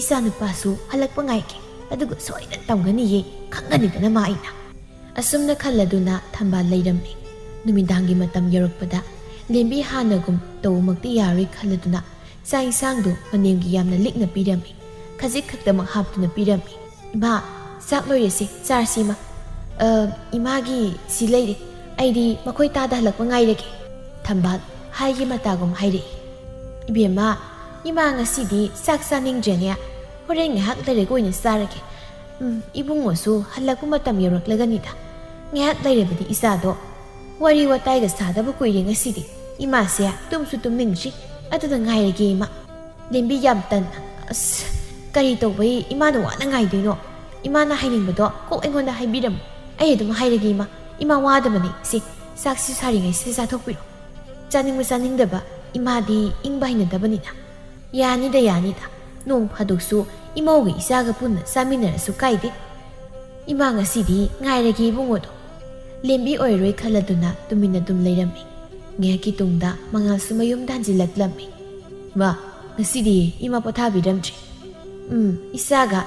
ꯏꯆꯥ ꯅꯨꯄꯥꯁꯨ ꯍꯜꯂꯛꯄ ꯉꯥꯏꯒꯦ, ꯑꯗꯨꯒ ꯁꯣꯏꯗꯅ ꯇꯝꯒꯅꯤꯌꯦ, ꯈꯪꯒꯅꯤꯗꯅ ꯃꯥ ꯑꯩꯅ꯫ ꯑꯁꯨꯝꯅ ꯈꯜꯂꯗꯨꯅ ꯊꯝꯕꯥꯜ ꯂꯩꯔꯝꯃꯤ꯫ ꯅꯨꯃꯤꯗꯥꯡꯒꯤ ꯃꯇꯝ ꯌꯧꯔꯛꯄꯗ ꯂꯦꯝꯕꯤ ꯍꯥꯟꯅꯒꯨꯝ ꯇꯧꯕꯃꯛꯇꯤ ꯌꯥꯔꯣꯏ ꯈꯜꯂꯗꯨꯅ ꯆꯥꯛ ꯏꯟꯁꯥꯡꯗꯨ ꯃꯅꯦꯝꯒꯤ ꯌꯥꯝꯅ ꯂꯤꯛꯅ ꯄꯤꯔꯝꯃꯤ꯫ ꯈꯖꯤꯛ ꯈꯛꯇꯃꯛ ꯍꯥꯞꯇꯨꯅ ꯄꯤꯔꯝꯃꯤ꯫ "ꯏꯃꯥ, ꯆꯥꯛ ꯂꯣꯏꯔꯦꯁꯦ, ꯆꯥꯔꯁꯤ ꯏꯃꯥ꯫ ꯑ, ꯏꯃꯥꯒꯤ ꯁꯤ ꯂꯩꯔꯦ, ꯑꯩꯗꯤ ꯃꯈꯣꯏ ꯇꯥꯗ ꯍꯜꯂꯛꯄ ꯉꯥꯏꯔꯒꯦ꯫" ꯊꯝꯕꯥꯜ ꯍꯥꯏꯒꯤ ꯃꯇꯥꯒꯨꯝ ꯍꯥꯏꯔꯛꯏ꯫ "ꯏꯕꯦꯝꯃ, ꯏꯃꯥ ꯉꯁꯤꯗꯤ ꯆꯥꯛ ꯆꯥꯅꯤꯡꯗ꯭ꯔꯦꯅꯦ, ꯍꯣꯔꯦꯟ ꯉꯥꯏꯍꯥꯛ ꯂꯩꯔꯒ ꯑꯣꯏꯅ ꯆꯥꯔꯒꯦ꯫ ꯎꯝ, ꯏꯕꯨꯡꯉꯣꯁꯨ ꯍꯜꯂꯛꯄ ꯃꯇꯝ ꯌꯧꯔꯛꯂꯒꯅꯤꯗ꯫ ꯉꯥꯏꯍꯥꯛ ꯂꯩꯔꯕꯗꯤ ꯏꯆꯥꯗꯣ꯫ ꯋꯥꯔꯤ ꯋꯥꯇꯥꯏꯒ ꯁꯥꯗꯕ ꯀꯨꯏꯔꯦ ꯉꯁꯤꯗꯤ꯫ ꯏꯃꯥꯁꯦ ꯇꯨꯝꯁꯨ ꯇꯨꯝꯅꯤꯡꯗ꯭ꯔꯤ, ꯑꯗꯨꯅ ꯉꯥꯏꯔꯒꯦ ꯏꯃꯥ꯫" ꯂꯦꯝꯕꯤ ꯌꯥꯝ ꯇꯟꯅ, "ꯑꯁ, ꯀꯔꯤ ꯇꯧꯕꯩ ꯏꯃꯥꯅ ꯋꯥꯅ ꯉꯥꯏꯗꯣꯏꯅꯣ? ꯏꯃꯥꯅ ꯍꯥꯏꯅꯤꯡꯕꯗꯣ ꯀꯣꯛ ꯑꯩꯉꯣꯟꯗ ꯍꯥꯏꯕꯤꯔꯝꯃꯨ꯫ ꯑꯩ ꯑꯗꯨꯝ ꯍꯥꯏꯔꯒꯦ ꯏꯃꯥ꯫ ꯏꯃꯥ ꯋꯥꯗꯕꯅꯦ꯫ ꯁꯤ ꯆꯥꯛꯁꯤ ꯁꯥꯔꯤꯉꯩꯁꯤꯗ ꯆꯥꯊꯣꯛꯄꯤꯔꯣ꯫ ꯆꯥꯅꯤꯡꯕ ꯆꯥꯅꯤꯡꯗꯕ ꯏꯃꯥꯗꯤ ꯏꯪꯕ ꯍꯩꯅꯗꯕꯅꯤꯅ꯫" "ꯌꯥꯅꯤꯗ, ꯌꯥꯅꯤꯗ꯫ ꯅꯣꯡ ꯐꯥꯗꯣꯛꯁꯨ ꯏꯃꯧꯒ ꯏꯆꯥꯒ ꯄꯨꯟꯅ ꯆꯥꯃꯤꯟꯅꯔꯁꯨ ꯀꯥꯏꯗꯦ꯫ ꯏꯃꯥ ꯉꯁꯤꯗꯤ ꯉꯥꯏꯔꯒꯦ ꯏꯕꯨꯡꯉꯣꯗꯣ꯫" ꯂꯦꯝꯕꯤ ꯑꯣꯏꯔꯣꯏ ꯈꯜꯂꯗꯨꯅ ꯇꯨꯃꯤꯟꯅ ꯑꯗꯨꯝ ꯂꯩꯔꯝꯃꯤ꯫ ꯉꯥꯏꯍꯥꯛꯀꯤ ꯇꯨꯡꯗ ꯃꯉꯥꯜꯁꯨ ꯃꯌꯨꯝꯗ ꯍꯟꯖꯤꯜꯂꯛꯂꯝꯃꯤ꯫ "ꯏꯃꯥ, ꯉꯁꯤꯗꯤ ꯏꯃꯥ ꯄꯣꯊꯥꯕꯤꯔꯝꯗ꯭ꯔꯤ꯫" "ꯎꯝ, ꯏꯆꯥꯒ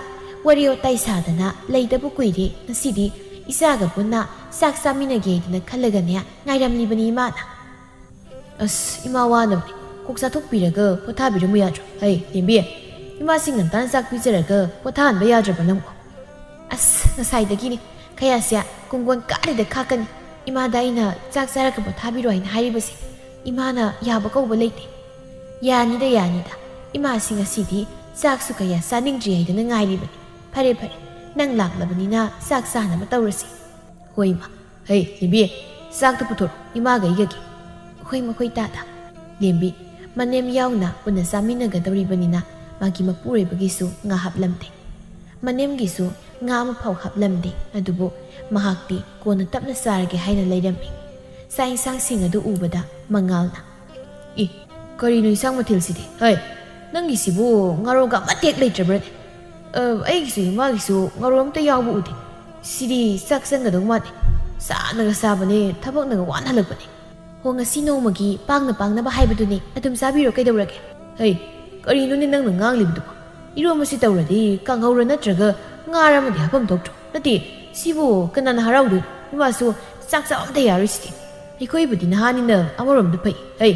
ꯋꯥꯔꯤ ꯋꯥꯇꯥꯏ ꯁꯥꯗꯅ ꯂꯩꯇꯕ ꯀꯨꯏꯔꯦ꯫ ꯉꯁꯤꯗꯤ ꯏꯆꯥꯒ ꯄꯨꯟꯅ ꯆꯥꯛ ꯆꯥꯃꯤꯟꯅꯒꯦ ꯍꯥꯏꯗꯅ ꯈꯜꯂꯒꯅꯦ ꯉꯥꯏꯔꯝꯂꯤꯕꯅꯤ ꯏꯃꯥꯅ꯫" "ꯑꯁ, ꯏꯃꯥ ꯋꯥꯅꯕꯅꯦ꯫ ꯀꯣꯛ ꯆꯥꯊꯣꯛꯄꯤꯔꯒ ꯄꯣꯊꯥꯕꯤꯔꯝꯃꯨ ꯌꯥꯗ꯭ꯔꯣ? ꯍꯩ, ꯂꯦꯝꯕꯤ, ꯏꯃꯥꯁꯤ ꯉꯟꯇꯥꯅ ꯆꯥꯛ ꯄꯤꯖꯔꯒ ꯄꯣꯊꯥꯍꯟꯕ ꯌꯥꯗ꯭ꯔꯕ ꯅꯪꯕꯣ?" "ꯑꯁ, ꯉꯁꯥꯏꯗꯒꯤꯅꯤ꯫ ꯈꯌꯥꯁꯦ ꯀꯨꯡꯒꯣꯟ ꯀꯥꯂꯤꯗ ꯈꯥꯛꯀꯅꯤ꯫ ꯏꯃꯥꯗ ꯑꯩꯅ ꯆꯥꯛ ꯆꯥꯔꯒ ꯄꯣꯊꯥꯕꯤꯔꯣ ꯍꯥꯏꯅ ꯍꯥꯏꯔꯤꯕꯁꯦ꯫ ꯏꯃꯥꯅ ꯌꯥꯕ ꯀꯧꯕ ꯂꯩꯇꯦ꯫" "ꯌꯥꯅꯤꯗ, ꯌꯥꯅꯤꯗ꯫ ꯏꯃꯥꯁꯤ ꯉꯁꯤꯗꯤ ꯆꯥꯛꯁꯨ ꯀꯌꯥ ꯆꯥꯅꯤꯡꯗ꯭ꯔꯤ ꯍꯥꯏꯗꯅ ꯉꯥꯏꯔꯤꯕꯅꯤ꯫ ꯐꯔꯦ, ꯐꯔꯦ꯫ ꯅꯪ ꯂꯥꯛꯂꯕꯅꯤꯅ ꯆꯥꯛ ꯆꯥꯅꯕ ꯇꯧꯔꯁꯤ꯫" "ꯍꯣꯏ, ꯏꯃꯥ꯫ ꯍꯩ, ꯂꯦꯝꯕꯤ, ꯆꯥꯛꯇꯨ ꯄꯨꯊꯣꯔꯛꯑꯣ, ꯏꯃꯥꯒ ꯑꯩꯒꯒꯤ꯫" "ꯍꯣꯏ, ꯃꯈꯣꯏ ꯇꯥꯗ꯫" ꯂꯦꯝꯕꯤ ꯃꯅꯦꯝ ꯌꯥꯎꯅ ꯄꯨꯟꯅ ꯆꯥꯃꯤꯟꯅꯒꯗꯧꯔꯤꯕꯅꯤꯅ ꯃꯥꯒꯤ ꯃꯄꯨꯔꯣꯏꯕꯒꯤꯁꯨ ꯉꯥ ꯍꯥꯞꯂꯝꯗꯦ꯫ ꯃꯅꯦꯝꯒꯤꯁꯨ ꯉꯥ ꯑꯃꯐꯥꯎ ꯍꯥꯞꯂꯝꯗꯦ꯫ ꯑꯗꯨꯕꯨ ꯃꯍꯥꯛꯇꯤ ꯀꯣꯟꯅ ꯇꯞꯅ ꯆꯥꯔꯒꯦ ꯍꯥꯏꯅ ꯂꯩꯔꯝꯃꯤ꯫ ꯆꯥꯛ ꯏꯟꯁꯥꯡꯁꯤꯡ ꯑꯗꯨ ꯎꯕꯗ ꯃꯉꯥꯜꯅ, "ꯏ, ꯀꯔꯤꯅꯣ ꯏꯟꯁꯥꯡ ꯃꯊꯦꯜꯁꯤꯗꯤ? ꯍꯩ, ꯅꯪꯒꯤꯁꯤꯕꯨ ꯉꯥꯔꯣꯒ ꯑꯃꯠꯇ ꯍꯦꯛ ꯂꯩꯇ꯭ꯔꯕ꯭ꯔꯅꯦ?" "ꯑ, ꯑꯩꯒꯤꯁꯨ ꯏꯃꯥꯒꯤꯁꯨ ꯉꯥꯔꯣ ꯑꯝꯇ ꯌꯥꯎꯕ ꯎꯗꯦ꯫ ꯁꯤꯗꯤ ꯆꯥꯛ ꯆꯪꯒꯗꯧ ꯃꯥꯟꯗꯦ꯫ ꯁꯥꯅꯒ ꯁꯥꯕꯅꯦ, ꯊꯕꯛꯅꯒ ꯋꯥꯅ ꯍꯜꯂꯛꯄꯅꯦ꯫ ꯍꯣ, ꯉꯁꯤ ꯅꯣꯡꯃꯒꯤ ꯄꯥꯡꯅ ꯄꯥꯡꯅꯕ ꯍꯥꯏꯕꯗꯨꯅꯤ꯫ ꯑꯗꯨꯝ ꯆꯥꯕꯤꯔꯣ, ꯀꯩꯗꯧꯔꯒꯦ?" "ꯍꯩ, ꯀꯔꯤꯅꯣꯅꯦ ꯅꯪꯅ ꯉꯥꯡꯂꯤꯕꯗꯨꯕꯣ? ꯏꯔꯣꯝꯕꯁꯤ ꯇꯧꯔꯗꯤ ꯀꯥꯡꯍꯧꯔ ꯅꯠꯇ꯭ꯔꯒ ꯉꯥꯔ ꯑꯃꯗꯤ ꯍꯥꯞꯐꯝ ꯊꯣꯛꯇ꯭ꯔꯣ? ꯅꯠꯇꯦ, ꯁꯤꯕꯨ ꯀꯅꯥꯅ ꯍꯔꯥꯎꯗꯣꯏꯅꯣ? ꯏꯃꯥꯁꯨ ꯆꯥꯛ ꯆꯥꯕ ꯑꯝꯇ ꯌꯥꯔꯣꯏ ꯁꯤꯗꯤ꯫ ꯑꯩꯈꯣꯏꯕꯨꯗꯤ ꯅꯍꯥꯅꯤꯅ ꯑꯃꯔꯣꯝꯗ ꯐꯩ꯫ ꯍꯩ,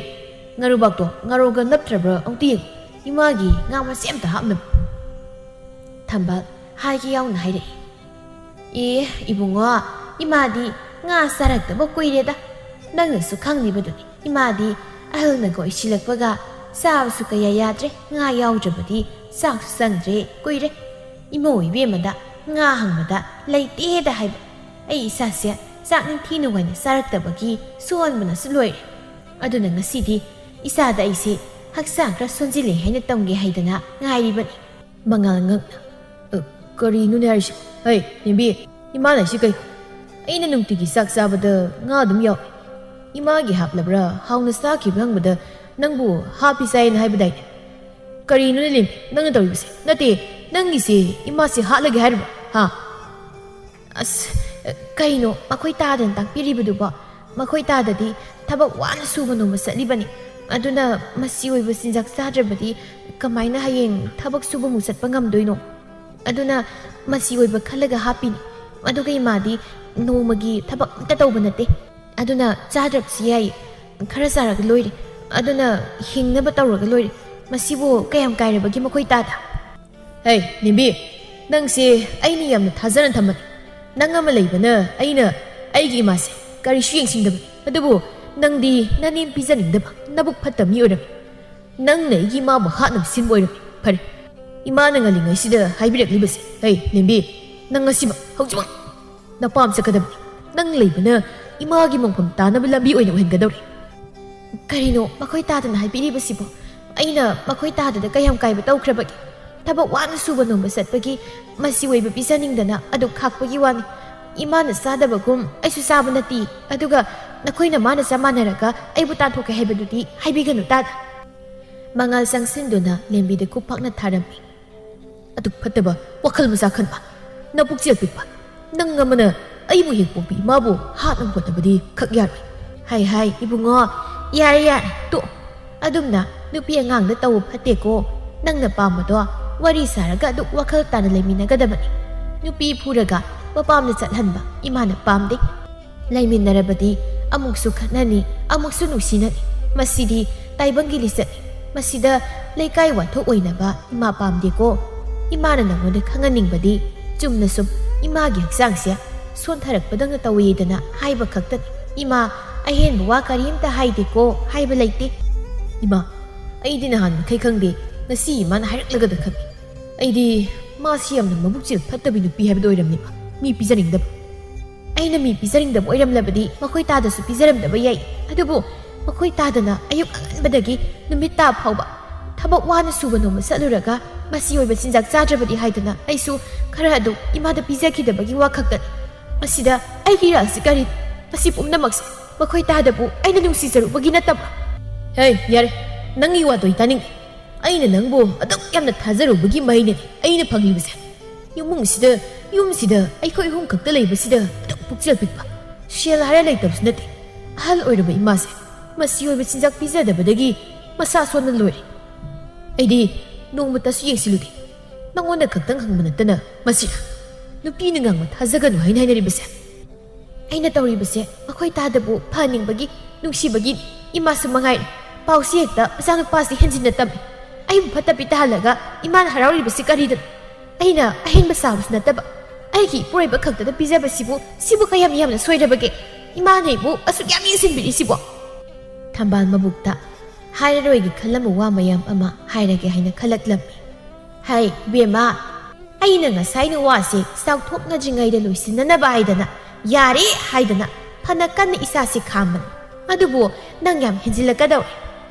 ꯉꯥꯔꯨꯕꯥꯛꯇꯣ ꯉꯥꯔꯣꯒ ꯅꯞꯇ꯭ꯔꯕ꯭ꯔꯥ ꯑꯃꯨꯛꯇ ꯌꯦꯡꯉꯨ꯫ ꯏꯃꯥꯒꯤ ꯉꯥ ꯃꯆꯦ ꯑꯝꯇ ꯍꯥꯞꯅꯕ꯫" ꯊꯝꯕꯥꯜ ꯍꯥꯏꯒꯦ ꯌꯥꯎꯅ ꯍꯥꯏꯔꯛꯏ꯫ "ꯑꯦ, ꯏꯕꯨꯡꯉꯣ, ꯏꯃꯥꯗꯤ ꯉꯥ ꯆꯥꯔꯛꯇꯕ ꯀꯨꯏꯔꯦꯗ꯫ ꯅꯪꯅꯁꯨ ꯈꯪꯂꯤꯕꯗꯨꯅꯤ, ꯏꯃꯥꯗꯤ ꯑꯍꯜꯅꯒ ꯑꯣꯏꯁꯤꯜꯂꯛꯄꯒ ꯆꯥꯕꯁꯨ ꯀꯌꯥ ꯌꯥꯗ꯭ꯔꯦ, ꯉꯥ ꯌꯥꯎꯗ꯭ꯔꯕꯗꯤ ꯆꯥꯛꯁꯨ ꯆꯪꯗ꯭ꯔꯦ ꯀꯨꯏꯔꯦ꯫ ꯏꯃꯧ ꯏꯕꯦꯝꯃꯗ ꯉꯥ ꯍꯪꯕꯗ ꯂꯩꯇꯦꯗ ꯍꯥꯏꯕ꯫ ꯑꯩ ꯏꯁꯥꯁꯦ ꯆꯥꯛ ꯅꯤꯡꯊꯤ ꯅꯨꯡꯉꯥꯏꯅ ꯆꯥꯔꯛꯇꯕꯒꯤ ꯁꯣꯟꯕꯅꯁꯨ ꯂꯣꯏꯔꯦ꯫ ꯑꯗꯨꯅ ꯉꯁꯤꯗꯤ ꯏꯁꯥꯗ ꯑꯩꯁꯦ ꯍꯛꯆꯥꯡ ꯈꯔ ꯁꯣꯟꯖꯤꯜꯂꯦ ꯍꯥꯏꯅ ꯇꯝꯒꯦ ꯍꯥꯏꯗꯅ ꯉꯥꯏꯔꯤꯕꯅꯤ꯫" ꯃꯉꯥꯜ ꯉꯛꯅ, "ꯑ, ꯀꯔꯤꯅꯣꯅꯦ ꯍꯥꯏꯔꯤꯁꯤꯕꯣ? ꯍꯩ, ꯅꯦꯝꯕꯤ, ꯏꯃꯥꯅ ꯍꯥꯏꯁꯤ ꯀꯩ? ꯑꯩꯅ ꯅꯨꯡꯇꯤꯒꯤ ꯆꯥꯛ ꯆꯥꯕꯗ ꯉꯥ ꯑꯗꯨꯝ ꯌꯥꯎꯏ꯫ ꯏꯃꯥꯒꯤ ꯍꯥꯞꯂꯕ꯭ꯔꯥ, ꯍꯥꯎꯅ ꯆꯥꯈꯤꯕ꯭ꯔꯥ ꯍꯪꯕꯗ ꯅꯪꯕꯨ ꯍꯥꯞꯄꯤ ꯆꯥꯏꯅ ꯍꯥꯏꯕꯗꯥꯏꯅꯦ? ꯀꯔꯤꯅꯣꯅꯦ ꯂꯦꯝꯕꯤ, ꯅꯪꯅ ꯇꯧꯔꯤꯕꯁꯦ? ꯅꯠꯇꯦ, ꯅꯪꯒꯤꯁꯦ ꯏꯃꯥꯁꯦ ꯍꯥꯠꯂꯒꯦ ꯍꯥꯏꯔꯤꯕ, ꯍꯥ?" ꯑꯁ, ꯀꯩꯅꯣ, ꯃꯈꯣꯏ ꯇꯥꯗꯅ ꯇꯥꯛꯄꯤꯔꯤꯕꯗꯨꯕꯣ? ꯃꯈꯣꯏ ꯇꯥꯗꯗꯤ ꯊꯕꯛ ꯋꯥꯅ ꯁꯨꯕ ꯅꯣꯝꯕ ꯆꯠꯂꯤꯕꯅꯤ꯫ ꯑꯗꯨꯅ ꯃꯆꯤ ꯑꯣꯏꯕ ꯆꯤꯟꯖꯥꯛ ꯆꯥꯗ꯭ꯔꯕꯗꯤ ꯀꯃꯥꯏꯅ ꯍꯌꯦꯡ ꯊꯕꯛ ꯁꯨꯕꯃꯨꯛ ꯆꯠꯄ ꯉꯝꯗꯣꯏꯅꯣ? ꯑꯗꯨꯅ ꯃꯆꯤ ꯑꯣꯏꯕ ꯈꯜꯂꯒ ꯍꯥꯞꯄꯤꯅꯤ꯫ ꯑꯗꯨꯒ ꯏꯃꯥꯗꯤ ꯅꯣꯡꯃꯒꯤ ꯊꯕꯛ ꯑꯝꯇ ꯇꯧꯕ ꯅꯠꯇꯦ꯫ ꯑꯗꯨꯅ ꯆꯥꯗ꯭ꯔꯕꯁꯨ ꯌꯥꯏ, ꯈꯔ ꯆꯥꯔꯒ ꯂꯣꯏꯔꯦ꯫ ꯑꯗꯨꯅ ꯍꯤꯡꯅꯕ ꯇꯧꯔꯒ ꯂꯣꯏꯔꯦ꯫ ꯃꯁꯤꯕꯨ ꯀꯌꯥꯝ ꯀꯥꯏꯔꯕꯒꯦ ꯃꯈꯣꯏ ꯇꯥꯗ? ꯍꯦ, ꯅꯦꯝꯕꯤ, ꯅꯪꯁꯦ ꯑꯩꯅ ꯌꯥꯝꯅ ꯊꯥꯖꯅ ꯊꯝꯕꯅꯤ꯫ ꯅꯪ ꯑꯃ ꯂꯩꯕꯅ ꯑꯩꯅ ꯑꯩꯒꯤ ꯏꯃꯥꯁꯦ ꯀꯔꯤꯁꯨ ꯌꯦꯡꯁꯤꯟꯗꯕꯅꯤ꯫ ꯑꯗꯨꯕꯨ ꯅꯪꯗꯤ ꯅꯅꯦꯝ ꯄꯤꯖꯅꯤꯡꯗꯕ, ꯅꯕꯨꯛ ꯐꯠꯇꯕ ꯃꯤ ꯑꯣꯏꯔꯝꯃꯤ꯫ ꯅꯪꯅ ꯑꯩꯒꯤ ꯏꯃꯥꯕꯨ ꯍꯥꯠꯅꯕ ꯁꯤꯟꯕ ꯑꯣꯏꯔꯝꯃꯤ꯫ ꯐꯔꯦ, ꯏꯃꯥꯅ ꯉꯜꯂꯤꯉꯩꯁꯤꯗ ꯍꯥꯏꯕꯤꯔꯛꯂꯤꯕꯁꯦ꯫ ꯍꯦ, ꯅꯦꯝꯕꯤ, ꯅꯪ ꯉꯁꯤꯃꯛ, ꯍꯧꯖꯤꯛꯃꯛ ꯅꯄꯥꯝ ꯆꯠꯀꯗꯕꯅꯤ꯫ ꯅꯪ ꯂꯩꯕꯅ ꯏꯃꯥꯒꯤ ꯃꯪꯐꯝ ꯇꯥꯅꯕ ꯂꯝꯕꯤ ꯑꯣꯏꯅ ꯑꯣꯏꯍꯟꯒꯗꯧꯔꯤ꯫ ꯀꯔꯤꯅꯣ ꯃꯈꯣꯏ ꯇꯥꯗꯅ ꯍꯥꯏꯕꯤꯔꯤꯕꯁꯤꯕꯣ? ꯑꯩꯅ ꯃꯈꯣꯏ ꯇꯥꯗꯗ ꯀꯌꯥꯝ ꯀꯥꯏꯕ ꯇꯧꯈ꯭ꯔꯕꯒꯦ? ꯊꯕꯛ ꯋꯥꯅ ꯁꯨꯕ ꯅꯣꯝꯕ ꯆꯠꯄꯒꯤ ꯃꯆꯤ ꯑꯣꯏꯕ ꯄꯤꯖꯅꯤꯡꯗꯅ ꯑꯗꯨꯛ ꯈꯥꯛꯄꯒꯤ ꯋꯥꯅꯤ꯫ ꯏꯃꯥꯅ ꯆꯥꯗꯕꯒꯨꯝ ꯑꯩꯁꯨ ꯆꯥꯕ ꯅꯠꯇꯦ꯫ ꯑꯗꯨꯒ ꯅꯈꯣꯏꯅ ꯃꯥꯅ ꯆꯞ ꯃꯥꯟꯅꯔꯒ ꯑꯩꯕꯨ ꯇꯥꯟꯊꯣꯛꯀꯦ ꯍꯥꯏꯕꯗꯨꯗꯤ ꯍꯥꯏꯕꯤꯒꯅꯨ ꯇꯥꯗ꯫ ꯃꯉꯥꯜ ꯆꯪꯁꯤꯟꯗꯨꯅ ꯂꯦꯝꯕꯤꯗ ꯈꯨꯞ ꯄꯥꯛꯅ ꯊꯥꯔꯝꯃꯤ꯫ ꯑꯗꯨꯛ ꯐꯠꯇꯕ ꯋꯥꯈꯜ ꯃꯆꯥ ꯈꯟꯕ, ꯅꯄꯨꯛꯆꯦꯜ ꯄꯤꯛꯄ ꯅꯪ ꯑꯃꯅ ꯑꯩꯕꯨ ꯍꯦꯛ ꯄꯣꯛꯄꯤ ꯏꯃꯥꯕꯨ ꯍꯥꯠꯅꯕ ꯍꯣꯠꯅꯕꯗꯤ ꯈꯛ ꯌꯥꯔꯣꯏ꯫ ꯍꯥꯏ ꯍꯥꯏ ꯏꯕꯨꯡꯉꯣ, ꯌꯥꯔꯦ ꯌꯥꯔꯦ, ꯇꯣꯛ꯫ ꯑꯗꯨꯝꯅ ꯅꯨꯄꯤ ꯑꯉꯥꯡꯗ ꯇꯧꯕ ꯐꯠꯇꯦꯀꯣ꯫ ꯅꯪꯅ ꯄꯥꯝꯕꯗꯣ ꯋꯥꯔꯤ ꯁꯥꯔꯒ ꯑꯗꯨꯛ ꯋꯥꯈꯜ ꯇꯥꯅ ꯂꯩꯃꯤꯟꯅꯒꯗꯕꯅꯤ꯫ ꯅꯨꯄꯤ ꯐꯨꯔꯒ ꯃꯄꯥꯝꯗ ꯆꯠꯍꯟꯕ ꯏꯃꯥꯅ ꯄꯥꯝꯗꯦ꯫ ꯂꯩꯃꯤꯟꯅꯔꯕꯗꯤ ꯑꯃꯨꯛꯁꯨ ꯈꯠꯅꯅꯤ, ꯑꯃꯨꯛꯁꯨ ꯅꯨꯡꯁꯤꯅꯅꯤ꯫ ꯃꯁꯤꯗꯤ ꯇꯥꯏꯕꯪꯒꯤ ꯂꯤꯆꯠꯅꯤ꯫ ꯃꯁꯤꯗ ꯂꯩꯀꯥꯏ ꯋꯥꯊꯣꯛ ꯑꯣꯏꯅꯕ ꯏꯃꯥ ꯄꯥꯝꯗꯦꯀꯣ꯫ ꯏꯃꯥꯅ ꯅꯉꯣꯟꯗ ꯈꯪꯍꯟꯅꯤꯡꯕꯗꯤ ꯆꯨꯝꯅ ꯁꯨꯝ ꯏꯃꯥꯒꯤ ꯍꯛꯆꯥꯡꯁꯦ ꯁꯣꯟꯊꯔꯛꯄꯗꯧꯅ ꯇꯧꯋꯦꯗꯅ ꯍꯥꯏꯕ ꯈꯛꯇꯅꯤ꯫ ꯏꯃꯥ ꯑꯍꯦꯟꯕ ꯋꯥ ꯀꯔꯤꯝꯇ ꯍꯥꯏꯗꯦꯀꯣ ꯍꯥꯏꯕ ꯂꯩꯇꯦ꯫ ꯏꯃꯥ, ꯑꯩꯗꯤ ꯅꯍꯥꯟ ꯃꯈꯩ ꯈꯪꯗꯦ, ꯉꯁꯤ ꯏꯃꯥꯅ ꯍꯥꯏꯔꯛꯂꯒꯗ ꯈꯪꯉꯤ꯫ ꯑꯩꯗꯤ ꯃꯥꯁꯤ ꯌꯥꯝꯅ ꯃꯕꯨꯛꯆꯦꯜ ꯐꯠꯇꯕꯤ ꯅꯨꯄꯤ ꯍꯥꯏꯕꯗꯣ ꯑꯣꯏꯔꯝꯅꯤꯕ, ꯃꯤ ꯄꯤꯖꯅꯤꯡꯗꯕ꯫ ꯑꯩꯅ ꯃꯤ ꯄꯤꯖꯅꯤꯡꯗꯕ ꯑꯣꯏꯔꯝꯂꯕꯗꯤ ꯃꯈꯣꯏ ꯇꯥꯗꯁꯨ ꯄꯤꯖꯔꯝꯗꯕ ꯌꯥꯏ꯫ ꯑꯗꯨꯕꯨ ꯃꯈꯣꯏ ꯇꯥꯗꯅ ꯑꯌꯨꯛ ꯑꯉꯟꯕꯗꯒꯤ ꯅꯨꯃꯤꯠ ꯇꯥ ꯐꯥꯎꯕ ꯊꯕꯛ ꯋꯥꯅ ꯁꯨꯕ ꯅꯣꯝꯕ ꯆꯠꯂꯨꯔꯒ ꯃꯆꯤ ꯑꯣꯏꯕ ꯆꯤꯟꯖꯥꯛ ꯆꯥꯗ꯭ꯔꯕꯗꯤ ꯍꯥꯏꯗꯅ ꯑꯩꯁꯨ ꯈꯔ ꯑꯗꯨ ꯏꯃꯥꯗ ꯄꯤꯖꯈꯤꯗꯕꯒꯤ ꯋꯥ ꯈꯛꯇꯅꯤ꯫ ꯃꯁꯤꯗ ꯑꯩꯒꯤ ꯏꯔꯥꯜꯁꯤ ꯀꯔꯤ? ꯃꯁꯤ ꯄꯨꯝꯅꯃꯛꯁꯦ ꯃꯈꯣꯏ ꯇꯥꯗꯕꯨ ꯑꯩꯅ ꯅꯨꯡꯁꯤꯖꯔꯨꯕꯒꯤ ꯅꯠꯇꯕ꯭ꯔꯥ? ꯍꯦ, ꯌꯥꯔꯦ, ꯅꯪꯒꯤ ꯋꯥꯗꯣ ꯑꯩ ꯇꯥꯅꯤꯡꯗꯦ꯫ ꯑꯩꯅ ꯅꯪꯕꯨ ꯑꯗꯨꯛ ꯌꯥꯝꯅ ꯊꯥꯖꯔꯨꯕꯒꯤ ꯃꯍꯩꯅꯅꯤ ꯑꯩꯅ ꯐꯪꯂꯤꯕꯁꯦ꯫ ꯏꯃꯨꯡꯁꯤꯗ, ꯌꯨꯝꯁꯤꯗ ꯑꯩꯈꯣꯏ ꯑꯍꯨꯝ ꯈꯛꯇ ꯂꯩꯕꯁꯤꯗ ꯑꯗꯨꯛ ꯄꯨꯛꯆꯦꯜ ꯄꯤꯛꯄ, ꯁꯦꯜ ꯍꯥꯏꯔ ꯂꯩꯇꯕꯁꯨ ꯅꯠꯇꯦ꯫ ꯑꯍꯜ ꯑꯣꯏꯔꯕ ꯏꯃꯥꯁꯦ ꯃꯆꯤ ꯑꯣꯏꯕ ꯆꯤꯟꯖꯥꯛ ꯄꯤꯖꯗꯕꯗꯒꯤ ꯃꯁꯥ ꯁꯣꯟꯅ ꯂꯣꯏꯔꯦ꯫ ꯑꯩꯗꯤ ꯅꯣꯡꯃꯇꯁꯨ ꯌꯦꯡꯁꯤꯜꯂꯨꯗꯦ꯫ ꯅꯉꯣꯟꯗ ꯈꯛꯇꯪ ꯍꯪꯕ ꯅꯠꯇꯅ ꯃꯁꯤꯗ ꯅꯨꯄꯤꯅ ꯉꯥꯡꯕ ꯊꯥꯖꯒꯅꯨ ꯍꯥꯏꯅ ꯍꯥꯏꯅꯔꯤꯕꯁꯦ꯫ ꯑꯩꯅ ꯇꯧꯔꯤꯕꯁꯦ ꯃꯈꯣꯏ ꯇꯥꯗꯕꯨ ꯐꯍꯟꯅꯤꯡꯕꯒꯤ, ꯅꯨꯡꯁꯤꯕꯒꯤ꯫ ꯏꯃꯥꯁꯨ ꯃꯉꯥꯏꯔꯦ꯫ ꯄꯥꯎꯁꯤ ꯍꯦꯛꯇ ꯃꯆꯥꯅꯨꯄꯥꯁꯤ ꯍꯦꯟꯖꯤꯟꯅ ꯇꯝꯃꯤ꯫ ꯑꯩꯕꯨ ꯐꯠꯇꯕꯤ ꯇꯥꯍꯜꯂꯒ ꯏꯃꯥꯅ ꯍꯔꯥꯎꯔꯤꯕꯁꯤ ꯀꯔꯤꯗꯅꯣ? ꯑꯩꯅ ꯑꯍꯦꯟꯕ ꯆꯥꯕꯁꯨ ꯅꯠꯇꯕ, ꯑꯩꯒꯤ ꯏꯄꯨꯔꯣꯏꯕ ꯈꯛꯇꯗ ꯄꯤꯖꯕꯁꯤꯕꯨ ꯁꯤꯕꯨ ꯀꯌꯥꯝ ꯌꯥꯝꯅ ꯁꯣꯏꯔꯕꯒꯦ? ꯏꯃꯥꯅ ꯑꯩꯕꯨ ꯑꯁꯨꯛ ꯌꯥꯝ ꯌꯦꯡꯁꯤꯟꯕꯤꯔꯤꯁꯤꯕꯣ? ꯊꯝꯕꯥꯜ ꯃꯕꯨꯛꯇ ꯍꯥꯏꯔꯔꯣꯏꯒꯦ ꯈꯜꯂꯝꯕ ꯋꯥ ꯃꯌꯥꯝ ꯑꯃ ꯍꯥꯏꯔꯒꯦ ꯍꯥꯏꯅ ꯈꯜꯂꯛꯂꯝꯃꯤ꯫ ꯍꯥꯏ ꯏꯕꯦꯝꯃ, ꯑꯩꯅ ꯉꯁꯥꯏꯅ ꯋꯥꯁꯦ ꯆꯥꯎꯊꯣꯛꯅꯗ꯭ꯔꯤꯉꯩꯗ ꯂꯣꯏꯁꯤꯟꯅꯅꯕ ꯍꯥꯏꯗꯅ, ꯌꯥꯔꯦ ꯍꯥꯏꯗꯅ ꯐꯅ ꯀꯟꯅ ꯏꯁꯥꯁꯦ ꯈꯥꯝꯕꯅꯤ꯫ ꯑꯗꯨꯕꯨ ꯅꯪ ꯌꯥꯝ ꯍꯦꯟꯖꯤꯜꯂꯛꯀꯗꯧꯔꯦ꯫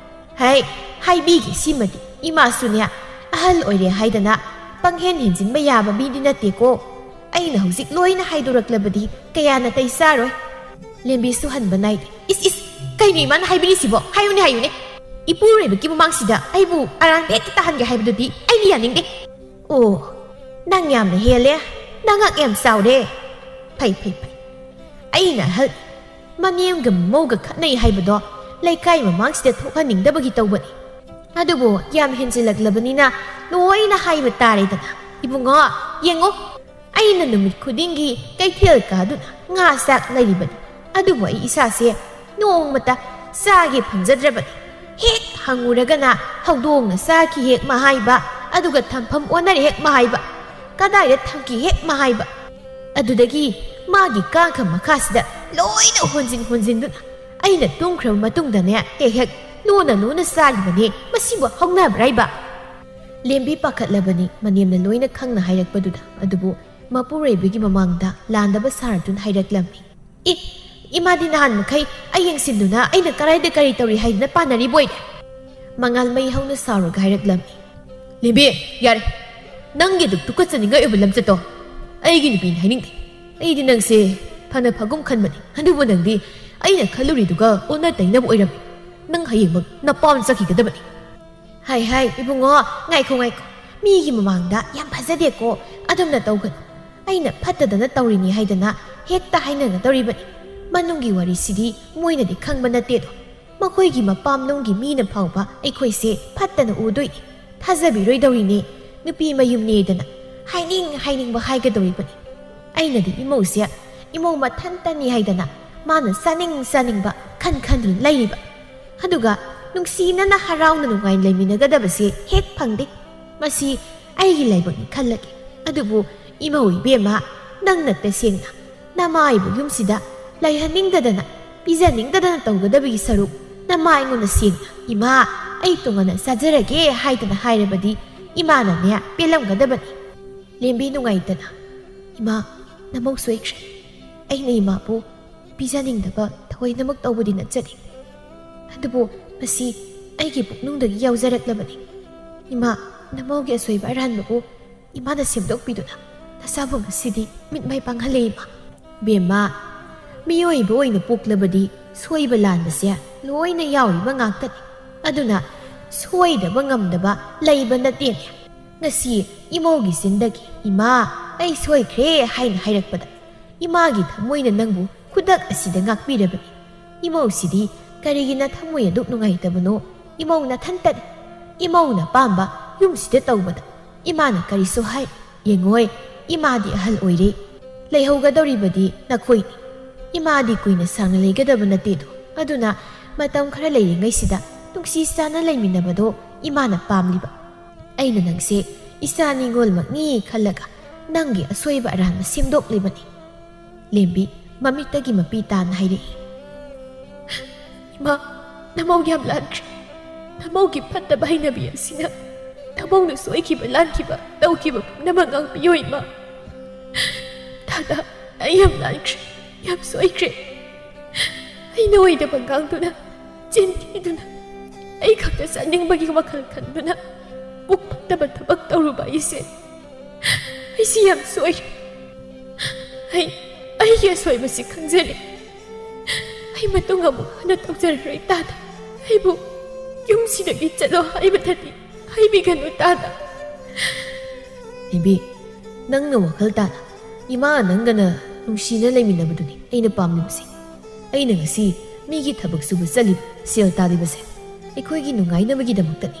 ꯍꯩ, ꯍꯥꯏꯕꯤꯒꯦ ꯁꯤꯃꯗꯤ, ꯏꯃꯥꯁꯨꯅꯦ ꯑꯍꯜ ꯑꯣꯏꯔꯦ ꯍꯥꯏꯗꯅ ꯄꯪꯍꯦꯟ ꯍꯦꯟꯖꯤꯟꯕ ꯌꯥꯕ ꯃꯤꯗꯤ ꯅꯠꯇꯦꯀꯣ꯫ ꯑꯩꯅ ꯍꯧꯖꯤꯛ ꯂꯣꯏꯅ ꯍꯥꯏꯗꯣꯔꯛꯂꯕꯗꯤ ꯀꯌꯥ ꯅꯥꯇꯩ ꯆꯥꯔꯣꯏ꯫ ꯂꯦꯝꯕꯤꯁꯨ ꯍꯟꯕ ꯅꯥꯏꯗꯦ꯫ ꯏꯁ ꯏꯁ, ꯀꯩꯅꯣ ꯏꯃꯥꯅ ꯍꯥꯏꯕꯤꯔꯤꯁꯤꯕꯣ? ꯍꯥꯏꯌꯨꯅꯦ ꯍꯥꯏꯌꯨꯅꯦ꯫ ꯏꯄꯨꯔꯣꯏꯕꯒꯤ ꯃꯃꯥꯡꯁꯤꯗ ꯑꯩꯕꯨ ꯑꯔꯥꯟꯕ ꯍꯦꯛꯇ ꯇꯥꯍꯟꯒꯦ ꯍꯥꯏꯕꯗꯨꯗꯤ ꯑꯩꯗꯤ ꯌꯥꯅꯤꯡꯗꯦ꯫ ꯑꯣ, ꯅꯪ ꯌꯥꯝꯅ ꯍꯦꯜꯂꯦ꯫ ꯅꯉꯛ ꯌꯥꯝ ꯆꯥꯎꯔꯦ꯫ ꯐꯩ, ꯐꯩ, ꯐꯩ꯫ ꯑꯩꯅ ꯑꯍꯜ, ꯃꯅꯦꯝꯒ ꯃꯃꯧꯒ ꯈꯠꯅꯩ ꯍꯥꯏꯕꯗꯣ ꯂꯩꯀꯥꯏ ꯃꯃꯥꯡꯁꯤꯗ ꯊꯣꯛꯍꯟꯅꯤꯡꯗꯕꯒꯤ ꯇꯧꯕꯅꯤ꯫ ꯑꯗꯨꯕꯨ ꯌꯥꯝ ꯍꯦꯟꯖꯤꯜꯂꯛꯂꯕꯅꯤꯅ ꯂꯣꯏꯅ ꯍꯥꯏꯕ ꯇꯥꯔꯦꯗꯅ꯫ ꯏꯕꯨꯡꯉꯣ, ꯌꯦꯡꯉꯣ, ꯑꯩꯅ ꯅꯨꯃꯤꯠ ꯈꯨꯗꯤꯡꯒꯤ ꯀꯩꯊꯦꯜ ꯀꯥꯗꯨꯅ ꯉꯥ ꯆꯥꯛ ꯂꯩꯔꯤꯕꯅꯤ꯫ ꯑꯗꯨꯕꯨ ꯑꯩ ꯏꯁꯥꯁꯦ ꯅꯣꯡꯃꯇ ꯆꯥꯒꯦ ꯐꯪꯖꯗ꯭ꯔꯕꯅꯤ꯫ ꯍꯦꯛ ꯍꯪꯉꯨꯔꯒꯅ ꯍꯧꯗꯣꯡꯅ ꯆꯥꯈꯤ ꯍꯦꯛ ꯃꯍꯥꯏꯕ, ꯑꯗꯨꯒ ꯊꯝꯐꯝ ꯑꯣꯟꯅꯔꯦ ꯍꯦꯛ ꯃꯍꯥꯏꯕ, ꯀꯗꯥꯏꯗ ꯊꯝꯈꯤ ꯍꯦꯛ ꯃꯍꯥꯏꯕ꯫ ꯑꯗꯨꯗꯒꯤ ꯃꯥꯒꯤ ꯀꯥꯡꯈ ꯃꯈꯥꯁꯤꯗ ꯂꯣꯏꯅ ꯍꯣꯟꯖꯤꯟ ꯍꯣꯟꯖꯤꯟꯗꯨꯅ ꯑꯩꯅ ꯇꯨꯝꯈ꯭ꯔꯕ ꯃꯇꯨꯡꯗꯅꯦ ꯍꯦꯛ ꯍꯦꯛ ꯂꯣꯟꯅ ꯂꯣꯟꯅ ꯆꯥꯔꯤꯕꯅꯦ꯫ ꯃꯁꯤꯕꯨ ꯍꯧꯅꯕ꯭ꯔꯥꯏꯕ? ꯂꯦꯝꯕꯤ ꯄꯥꯈꯠꯂꯕꯅꯤ ꯃꯅꯦꯝꯅ ꯂꯣꯏꯅ ꯈꯪꯅ ꯍꯥꯏꯔꯛꯄꯗꯨꯗ꯫ ꯑꯗꯨꯕꯨ ꯃꯄꯨꯔꯣꯏꯕꯒꯤ ꯃꯃꯥꯡꯗ ꯂꯥꯟꯗꯕ ꯁꯥꯔꯗꯨꯅ ꯍꯥꯏꯔꯛꯂꯝꯃꯤ꯫ "ꯑꯦ, ꯏꯃꯥꯗꯤ ꯅꯍꯥꯟ ꯃꯈꯩ ꯑꯩ ꯌꯦꯡꯁꯤꯟꯗꯨꯅ ꯑꯩꯅ ꯀꯗꯥꯏꯗ ꯀꯔꯤ ꯇꯧꯔꯤ ꯍꯥꯏꯗꯨꯅ ꯄꯥꯟꯅꯔꯤꯕꯣꯏꯔꯦ?" ꯃꯉꯥꯜ ꯃꯩ ꯍꯧꯅ ꯁꯥꯎꯔꯒ ꯍꯥꯏꯔꯛꯂꯝꯃꯤ꯫ "ꯂꯦꯝꯕꯤ, ꯌꯥꯔꯦ꯫ ꯅꯪꯒꯤ ꯑꯗꯨ ꯇꯨꯀꯠꯆꯅꯤꯡꯉꯥꯏ ꯑꯣꯏꯕ ꯂꯝꯆꯠꯇꯣ ꯑꯩꯒꯤ ꯅꯨꯄꯤꯅꯤ ꯍꯥꯏꯅꯤꯡꯗꯦ꯫ ꯑꯩꯗꯤ ꯅꯪꯁꯦ ꯐꯅ ꯐꯒꯨꯝ ꯈꯟꯕꯅꯤ, ꯑꯗꯨꯕꯨ ꯅꯪꯗꯤ ꯑꯩꯅ ꯈꯜꯂꯨꯔꯤꯗꯨꯒ ꯑꯣꯟꯅ ꯇꯩꯅꯕ ꯑꯣꯏꯔꯝꯃꯤ꯫ ꯅꯪ ꯍꯌꯦꯡꯃꯛ ꯅꯄꯥꯝ ꯆꯠꯈꯤꯒꯗꯕꯅꯤ꯫" "ꯍꯥꯏ ꯍꯥꯏ, ꯏꯕꯨꯡꯉꯣ, ꯉꯥꯏꯈꯣ ꯉꯥꯏꯈꯣ꯫ ꯃꯤꯒꯤ ꯃꯃꯥꯡꯗ ꯌꯥꯝ ꯐꯖꯗꯦꯀꯣ꯫ ꯑꯗꯨꯝꯅ ꯇꯧꯒꯅꯨ꯫ ꯑꯩꯅ ꯐꯠꯇꯗꯅ ꯇꯧꯔꯤꯅꯤ ꯍꯥꯏꯗꯅ ꯍꯦꯛꯇ ꯍꯥꯏꯅꯒꯗꯧꯔꯤꯕꯅꯤ꯫ ꯃꯅꯨꯡꯒꯤ ꯋꯥꯔꯤꯁꯤꯗꯤ ꯃꯣꯏꯅꯗꯤ ꯈꯪꯕ ꯅꯠꯇꯦꯗꯣ꯫ ꯃꯈꯣꯏꯒꯤ ꯃꯄꯥꯝꯂꯣꯝꯒꯤ ꯃꯤꯅ ꯐꯥꯎꯕ ꯑꯩꯈꯣꯏꯁꯦ ꯐꯠꯇꯅ ꯎꯗꯣꯏꯅꯤ, ꯊꯥꯖꯕꯤꯔꯣꯏꯗꯧꯔꯤꯅꯦ꯫ ꯅꯨꯄꯤ ꯃꯌꯨꯝꯅꯦꯗꯅ ꯍꯥꯏꯅꯤꯡ ꯍꯥꯏꯅꯤꯡꯕ ꯍꯥꯏꯒꯗꯧꯔꯤꯕꯅꯤ꯫ ꯑꯩꯅꯗꯤ ꯏꯃꯧꯁꯦ ꯏꯃꯧ ꯃꯊꯟꯇꯅꯤ ꯍꯥꯏꯗꯅ ꯃꯥꯅ ꯆꯥꯅꯤꯡ ꯆꯥꯅꯤꯡꯕ ꯈꯟ ꯈꯟꯗꯨꯅ ꯂꯩꯔꯤꯕ꯫ ꯑꯗꯨꯒ ꯅꯨꯡꯁꯤꯅꯅ ꯍꯔꯥꯎꯅ ꯅꯨꯡꯉꯥꯏꯅ ꯂꯩꯃꯤꯟꯅꯒꯗꯕꯁꯦ ꯍꯦꯛ ꯐꯪꯗꯦ꯫ ꯃꯁꯤ ꯑꯩꯒꯤ ꯂꯥꯏꯕꯛꯅꯤ ꯈꯜꯂꯒꯦ꯫ ꯑꯗꯨꯕꯨ ꯏꯃꯧ ꯏꯕꯦꯝꯃ, ꯅꯪꯅ ꯇꯁꯦꯡꯅ ꯅꯃꯥ ꯑꯩꯕꯨ ꯌꯨꯝꯁꯤꯗ ꯂꯩꯍꯟꯅꯤꯡꯗꯗꯅ, ꯄꯤꯖꯅꯤꯡꯗꯗꯅ ꯇꯧꯒꯗꯕꯒꯤ ꯁꯔꯨꯛ, ꯅꯃꯥ ꯑꯩꯉꯣꯟꯗ ꯁꯦꯡꯅ, "ꯏꯃꯥ, ꯑꯩ ꯇꯣꯉꯥꯟꯅ ꯆꯥꯖꯔꯒꯦ" ꯍꯥꯏꯗꯅ ꯍꯥꯏꯔꯕꯗꯤ ꯏꯃꯥꯅꯅꯦ ꯄꯦꯜꯂꯝꯒꯗꯕꯅꯤ꯫ ꯂꯦꯝꯕꯤ ꯅꯨꯡꯉꯥꯏꯇꯅ, "ꯏꯃꯥ, ꯅꯃꯧ ꯁꯣꯏꯈ꯭ꯔꯦ꯫ ꯑꯩꯅ ꯏꯃꯥꯕꯨ ꯄꯤꯖꯅꯤꯡꯗꯕ ꯊꯑꯣꯏꯅꯃꯛ ꯇꯧꯕꯗꯤ ꯅꯠꯆꯗꯦ꯫ ꯑꯗꯨꯕꯨ ꯃꯁꯤ ꯑꯩꯒꯤ ꯄꯨꯛꯅꯨꯡꯗꯒꯤ ꯌꯥꯎꯖꯔꯛꯂꯕꯅꯤ꯫ ꯏꯃꯥ, ꯅꯃꯧꯒꯤ ꯑꯁꯣꯏꯕ ꯑꯔꯥꯟꯕꯕꯨ ꯏꯃꯥꯅ ꯁꯦꯝꯗꯣꯛꯄꯤꯗꯨꯅ ꯅꯁꯥꯕꯨ ꯉꯁꯤꯗꯤ ꯃꯤꯠ ꯃꯥꯏ ꯄꯥꯡꯍꯜꯂꯦ ꯏꯃꯥ꯫" ꯕꯦꯝꯃ, ꯃꯤꯑꯣꯏꯕ ꯑꯣꯏꯅ ꯄꯣꯛꯂꯕꯗꯤ ꯁꯣꯏꯕ ꯂꯥꯟꯕꯁꯦ ꯂꯣꯏꯅ ꯌꯥꯎꯔꯤꯕ ꯉꯥꯛꯇꯅꯤ꯫ ꯑꯗꯨꯅ ꯁꯣꯏꯗꯕ ꯉꯝꯗꯕ ꯂꯩꯕ ꯅꯠꯇꯦꯅꯦ꯫ ꯉꯁꯤ ꯏꯃꯧꯒꯤ ꯆꯤꯟꯗꯒꯤ "ꯏꯃꯥ, ꯑꯩ ꯁꯣꯏꯈ꯭ꯔꯦ" ꯍꯥꯏꯅ ꯍꯥꯏꯔꯛꯄꯗ, ꯏꯃꯥꯒꯤ ꯊꯃꯣꯏꯅ ꯅꯪꯕꯨ ꯈꯨꯗꯛ ꯑꯁꯤꯗ ꯉꯥꯛꯄꯤꯔꯕꯅꯤ꯫ ꯏꯃꯧꯁꯤꯗꯤ ꯀꯔꯤꯒꯤ ꯅꯊꯃꯣꯏ ꯑꯗꯨꯛ ꯅꯨꯡꯉꯥꯏꯇꯕꯅꯣ? ꯏꯃꯧ ꯅꯊꯟꯇꯅꯤ꯫ ꯏꯃꯧꯅ ꯑꯄꯥꯝꯕ ꯌꯨꯝꯁꯤꯗ ꯇꯧꯕꯗ ꯏꯃꯥꯅ ꯀꯔꯤꯁꯨ ꯍꯥꯏ꯫ ꯌꯦꯡꯉꯣꯏ, ꯏꯃꯥꯗꯤ ꯑꯍꯜ ꯑꯣꯏꯔꯦ꯫ ꯂꯩꯍꯧꯒꯗꯧꯔꯤꯕꯗꯤ ꯅꯈꯣꯏꯅꯤ꯫ ꯏꯃꯥꯗꯤ ꯀꯨꯏꯅ ꯁꯥꯡꯅ ꯂꯩꯒꯗꯕ ꯅꯠꯇꯦꯗꯣ꯫ ꯑꯗꯨꯅ ꯃꯇꯝ ꯈꯔ ꯂꯩꯔꯤꯉꯩꯁꯤꯗ ꯅꯨꯡꯁꯤ ꯆꯥꯟꯅ ꯂꯩꯃꯤꯟꯅꯕꯗꯣ ꯏꯃꯥꯅ ꯄꯥꯝꯂꯤꯕ꯫ ꯑꯩꯅ ꯅꯪꯁꯦ ꯏꯆꯥ ꯅꯤꯉꯣꯜꯃꯛꯅꯤ ꯈꯜꯂꯒ ꯅꯪꯒꯤ ꯑꯁꯣꯏꯕ ꯑꯔꯥꯟꯕ ꯁꯦꯝꯗꯣꯛꯂꯤꯕꯅꯤ꯫ ꯂꯦꯝꯕꯤ ꯃꯃꯤꯠꯇꯒꯤ ꯃꯄꯤ ꯇꯥꯅ ꯍꯥꯏꯔꯛꯏ꯫ "ꯏꯃꯥ, ꯅꯃꯧ ꯌꯥꯝ ꯂꯥꯟꯈ꯭ꯔꯦ꯫ ꯅꯃꯧꯒꯤ ꯐꯠꯇꯕ ꯍꯩꯅꯕꯤ ꯑꯁꯤꯅ ꯅꯃꯧꯅ ꯁꯣꯏꯈꯤꯕ, ꯂꯥꯟꯈꯤꯕ, ꯇꯧꯈꯤꯕ ꯄꯨꯝꯅꯃꯛ ꯉꯥꯛꯄꯤꯌꯣ ꯏꯃꯥ꯫ ꯗꯥꯗꯥ, ꯑꯩ ꯌꯥꯝ ꯂꯥꯟꯈ꯭ꯔꯦ, ꯌꯥꯝ ꯁꯣꯏꯈ꯭ꯔꯦ꯫ ꯑꯩꯅ ꯑꯣꯏꯗꯕ ꯉꯥꯡꯗꯨꯅ, ꯆꯤꯟ ꯊꯤꯗꯨꯅ, ꯑꯩ ꯈꯛꯇ ꯆꯥꯅꯤꯡꯕꯒꯤ ꯋꯥꯈꯜ ꯈꯟꯗꯨꯅ ꯄꯨꯛ ꯐꯠꯇꯕ ꯊꯕꯛ ꯇꯧꯔꯨꯕ ꯑꯩꯁꯦ, ꯑꯩꯁꯤ ꯌꯥꯝ ꯁꯣꯏꯔꯦ꯫ ꯑꯩ, ꯑꯩꯒꯤ ꯑꯁꯣꯏꯕꯁꯤ ꯈꯪꯖꯔꯦ꯫ ꯑꯩ ꯃꯇꯨꯡ ꯑꯃꯨꯛ ꯍꯟꯅ ꯇꯧꯖꯔꯔꯣꯏ ꯗꯥꯗꯥ꯫ ꯑꯩꯕꯨ ꯌꯨꯝꯁꯤꯗꯒꯤ ꯆꯠꯂꯣ ꯍꯥꯏꯕꯗꯗꯤ ꯍꯥꯏꯕꯤꯒꯅꯨ ꯗꯥꯗꯥ꯫" ꯂꯦꯝꯕꯤ, ꯅꯪꯅ ꯋꯥꯈꯜ ꯇꯥꯅ ꯏꯃꯥ ꯅꯪꯒꯅ ꯅꯨꯡꯁꯤꯅ ꯂꯩꯃꯤꯟꯅꯕꯗꯨꯅꯤ ꯑꯩꯅ ꯄꯥꯝꯂꯤꯕꯁꯦ꯫ ꯑꯩꯅ ꯉꯁꯤ ꯃꯤꯒꯤ ꯊꯕꯛ ꯁꯨꯕ ꯆꯠꯂꯤꯕ, ꯁꯦꯜ ꯇꯥꯜꯂꯤꯕꯁꯦ ꯑꯩꯈꯣꯏꯒꯤ ꯅꯨꯡꯉꯥꯏꯅꯕꯒꯤꯗꯃꯛꯇꯅꯤ꯫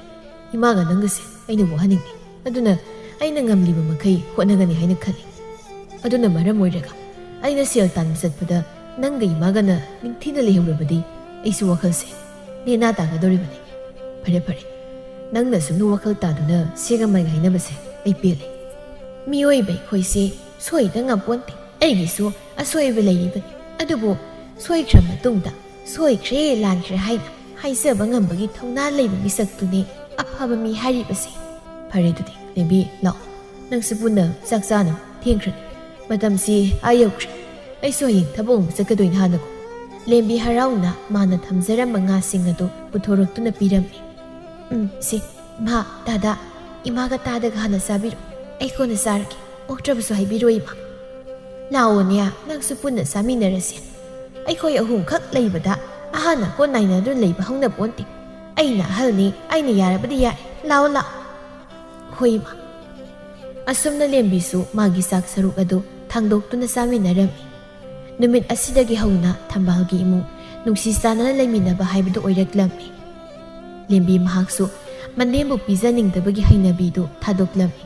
ꯏꯃꯥꯒ ꯅꯪꯒꯁꯦ ꯑꯩꯅ ꯋꯥꯍꯟꯅꯤꯡꯗꯦ꯫ ꯑꯗꯨꯅ ꯑꯩꯅ ꯉꯝꯂꯤꯕ ꯃꯈꯩ ꯍꯣꯠꯅꯒꯅꯤ ꯍꯥꯏꯅ ꯈꯜꯂꯤ꯫ ꯑꯗꯨꯅ ꯃꯔꯝ ꯑꯣꯏꯔꯒ ꯑꯩꯅ ꯁꯦꯜ ꯇꯥꯟꯕ ꯆꯠꯄꯗ ꯅꯪꯒ ꯏꯃꯥꯒꯅ ꯅꯤꯡꯊꯤꯅ ꯂꯩꯍꯧꯔꯕꯗꯤ ꯑꯩꯁꯨ ꯋꯥꯈꯜꯁꯦ ꯅꯦꯅꯥ ꯇꯥꯒꯗꯧꯔꯤꯕꯅꯤ꯫ ꯐꯔꯦ, ꯐꯔꯦ, ꯅꯪꯅ ꯁꯨꯝꯅ ꯋꯥꯈꯜ ꯇꯥꯗꯨꯅ ꯁꯦꯒ ꯃꯥꯏꯒ ꯍꯥꯏꯅꯕꯁꯦ ꯑꯩ ꯄꯦꯜꯂꯦ꯫ ꯃꯤꯑꯣꯏꯕ ꯑꯩꯈꯣꯏꯁꯦ ꯁꯣꯏꯗ ꯉꯝꯄꯣꯟꯇꯦ꯫ ꯑꯩꯒꯤꯁꯨ ꯑꯁꯣꯏꯕ ꯂꯩꯔꯤꯕꯅꯤ꯫ ꯑꯗꯨꯕꯨ ꯁꯣꯏꯈ꯭ꯔ ꯃꯇꯨꯡꯗ "ꯁꯣꯏꯈ꯭ꯔꯦ, ꯂꯥꯟꯈ꯭ꯔꯦ" ꯍꯥꯏꯅ ꯍꯥꯏꯖꯕ ꯉꯝꯕꯒꯤ ꯊꯧꯅꯥ ꯂꯩꯕ ꯃꯤꯁꯛꯇꯨꯅꯤ ꯑꯐꯕ ꯃꯤ ꯍꯥꯏꯔꯤꯕꯁꯦ꯫ ꯐꯔꯦ ꯑꯗꯨꯗꯤ, ꯂꯦꯝꯕꯤ, ꯂꯥꯛꯑꯣ꯫ ꯅꯪꯁꯨ ꯄꯨꯟꯅ ꯆꯥꯛ ꯆꯥꯅꯕ ꯊꯦꯡꯈ꯭ꯔꯅꯤ꯫ ꯃꯇꯝꯁꯤ ꯑꯥ ꯌꯧꯈ꯭ꯔꯦ꯫ ꯑꯩꯁꯨ ꯍꯌꯦꯡ ꯊꯕꯛ ꯑꯃ ꯆꯠꯀꯗꯣꯏꯅꯤ ꯍꯥꯟꯅꯀꯣ꯫ ꯂꯦꯝꯕꯤ ꯍꯔꯥꯎꯅ ꯃꯥꯅ ꯊꯝꯖꯔꯝꯕ ꯉꯥꯁꯤꯡ ꯑꯗꯨ ꯄꯨꯊꯣꯔꯛꯇꯨꯅ ꯄꯤꯔꯝꯃꯤ꯫ "ꯎꯝ, ꯁꯤ, ꯏꯃꯥ, ꯗꯥꯗꯥ, ꯏꯃꯥꯒ ꯇꯥꯗꯒ ꯍꯥꯟꯅ ꯆꯥꯕꯤꯔꯣ꯫ ꯑꯩ ꯀꯣꯟꯅ ꯆꯥꯔꯒꯦ꯫ ꯑꯣꯛꯇ꯭ꯔꯕꯁꯨ ꯍꯥꯏꯕꯤꯔꯣ, ꯏꯃꯥ꯫" "ꯂꯥꯛꯑꯣꯅꯦ, ꯅꯪꯁꯨ ꯄꯨꯟꯅ ꯆꯥꯃꯤꯟꯅꯔꯁꯦ꯫ ꯑꯩꯈꯣꯏ ꯑꯍꯨꯝꯈꯛ ꯂꯩꯕꯗ ꯑꯍꯥꯟꯅ ꯀꯣꯟ ꯅꯥꯏꯅꯗꯨꯅ ꯂꯩꯕ ꯍꯧꯅ ꯄꯣꯟꯇꯦ꯫ ꯑꯩꯅ ꯑꯍꯜꯅꯤ, ꯑꯩꯅ ꯌꯥꯔꯕꯗꯤ ꯌꯥꯔꯦ꯫ ꯂꯥꯛꯑꯣ, ꯂꯥꯛꯑꯣ꯫" ꯍꯣꯏ ꯏꯃꯥ꯫ ꯑꯁꯨꯝꯅ ꯂꯦꯝꯕꯤꯁꯨ ꯃꯥꯒꯤ ꯆꯥꯛ ꯁꯔꯨꯛ ꯑꯗꯨ ꯊꯥꯡꯗꯣꯛꯇꯨꯅ ꯆꯥꯃꯤꯟꯅꯔꯝꯃꯤ꯫ ꯅꯨꯃꯤꯠ ꯑꯁꯤꯗꯒꯤ ꯍꯧꯅ ꯊꯝꯕꯥꯜꯒꯤ ꯏꯃꯨꯡ ꯅꯨꯡꯁꯤ ꯆꯥꯟꯅꯅ ꯂꯩꯃꯤꯟꯅꯕ ꯍꯥꯏꯕꯗꯨ ꯑꯣꯏꯔꯛꯂꯝꯃꯤ꯫ ꯂꯦꯝꯕꯤ ꯃꯍꯥꯛꯁꯨ ꯃꯅꯦꯝꯕꯨ ꯄꯤꯖꯅꯤꯡꯗꯕꯒꯤ ꯍꯩꯅꯕꯤꯗꯨ ꯊꯥꯗꯣꯛꯂꯝꯃꯤ꯫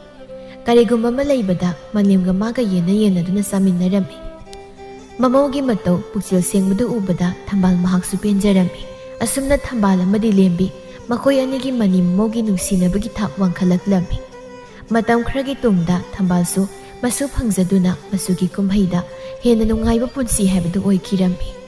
ꯀꯔꯤꯒꯨꯝꯕ ꯑꯃ ꯂꯩꯕꯗ ꯃꯅꯦꯝꯒ ꯃꯥꯒ ꯌꯦꯟꯅ ꯌꯦꯟꯅꯗꯨꯅ ꯆꯥꯃꯤꯟꯅꯔꯝꯃꯤ꯫ ꯃꯃꯧꯒꯤ ꯃꯇꯧ ꯄꯨꯛꯆꯦꯜ ꯁꯦꯡꯕꯗꯨ ꯎꯕꯗ ꯊꯝꯕꯥꯜ ꯃꯍꯥꯛꯁꯨ ꯄꯦꯟꯖꯔꯝꯃꯤ꯫ ꯑꯁꯨꯝꯅ ꯊꯝꯕꯥꯜ ꯑꯃꯗꯤ ꯂꯦꯝꯕꯤ ꯃꯈꯣꯏ ꯑꯅꯤꯒꯤ ꯃꯅꯤ ꯃꯃꯧꯒꯤ ꯅꯨꯡꯁꯤꯅꯕꯒꯤ ꯊꯥꯛ ꯋꯥꯡꯈꯠꯂꯛꯂꯝꯃꯤ꯫ ꯃꯇꯝ ꯈꯔꯒꯤ ꯇꯨꯡꯗ ꯊꯝꯕꯥꯜꯁꯨ ꯃꯁꯨ ꯐꯪꯖꯗꯨꯅ ꯃꯁꯨꯒꯤ ꯀꯨꯝꯍꯩꯗ ꯍꯦꯟꯅ ꯅꯨꯡꯉꯥꯏꯕ ꯄꯨꯟꯁꯤ ꯍꯥꯏꯕꯗꯨ ꯑꯣꯏꯈꯤꯔꯝꯃꯤ꯫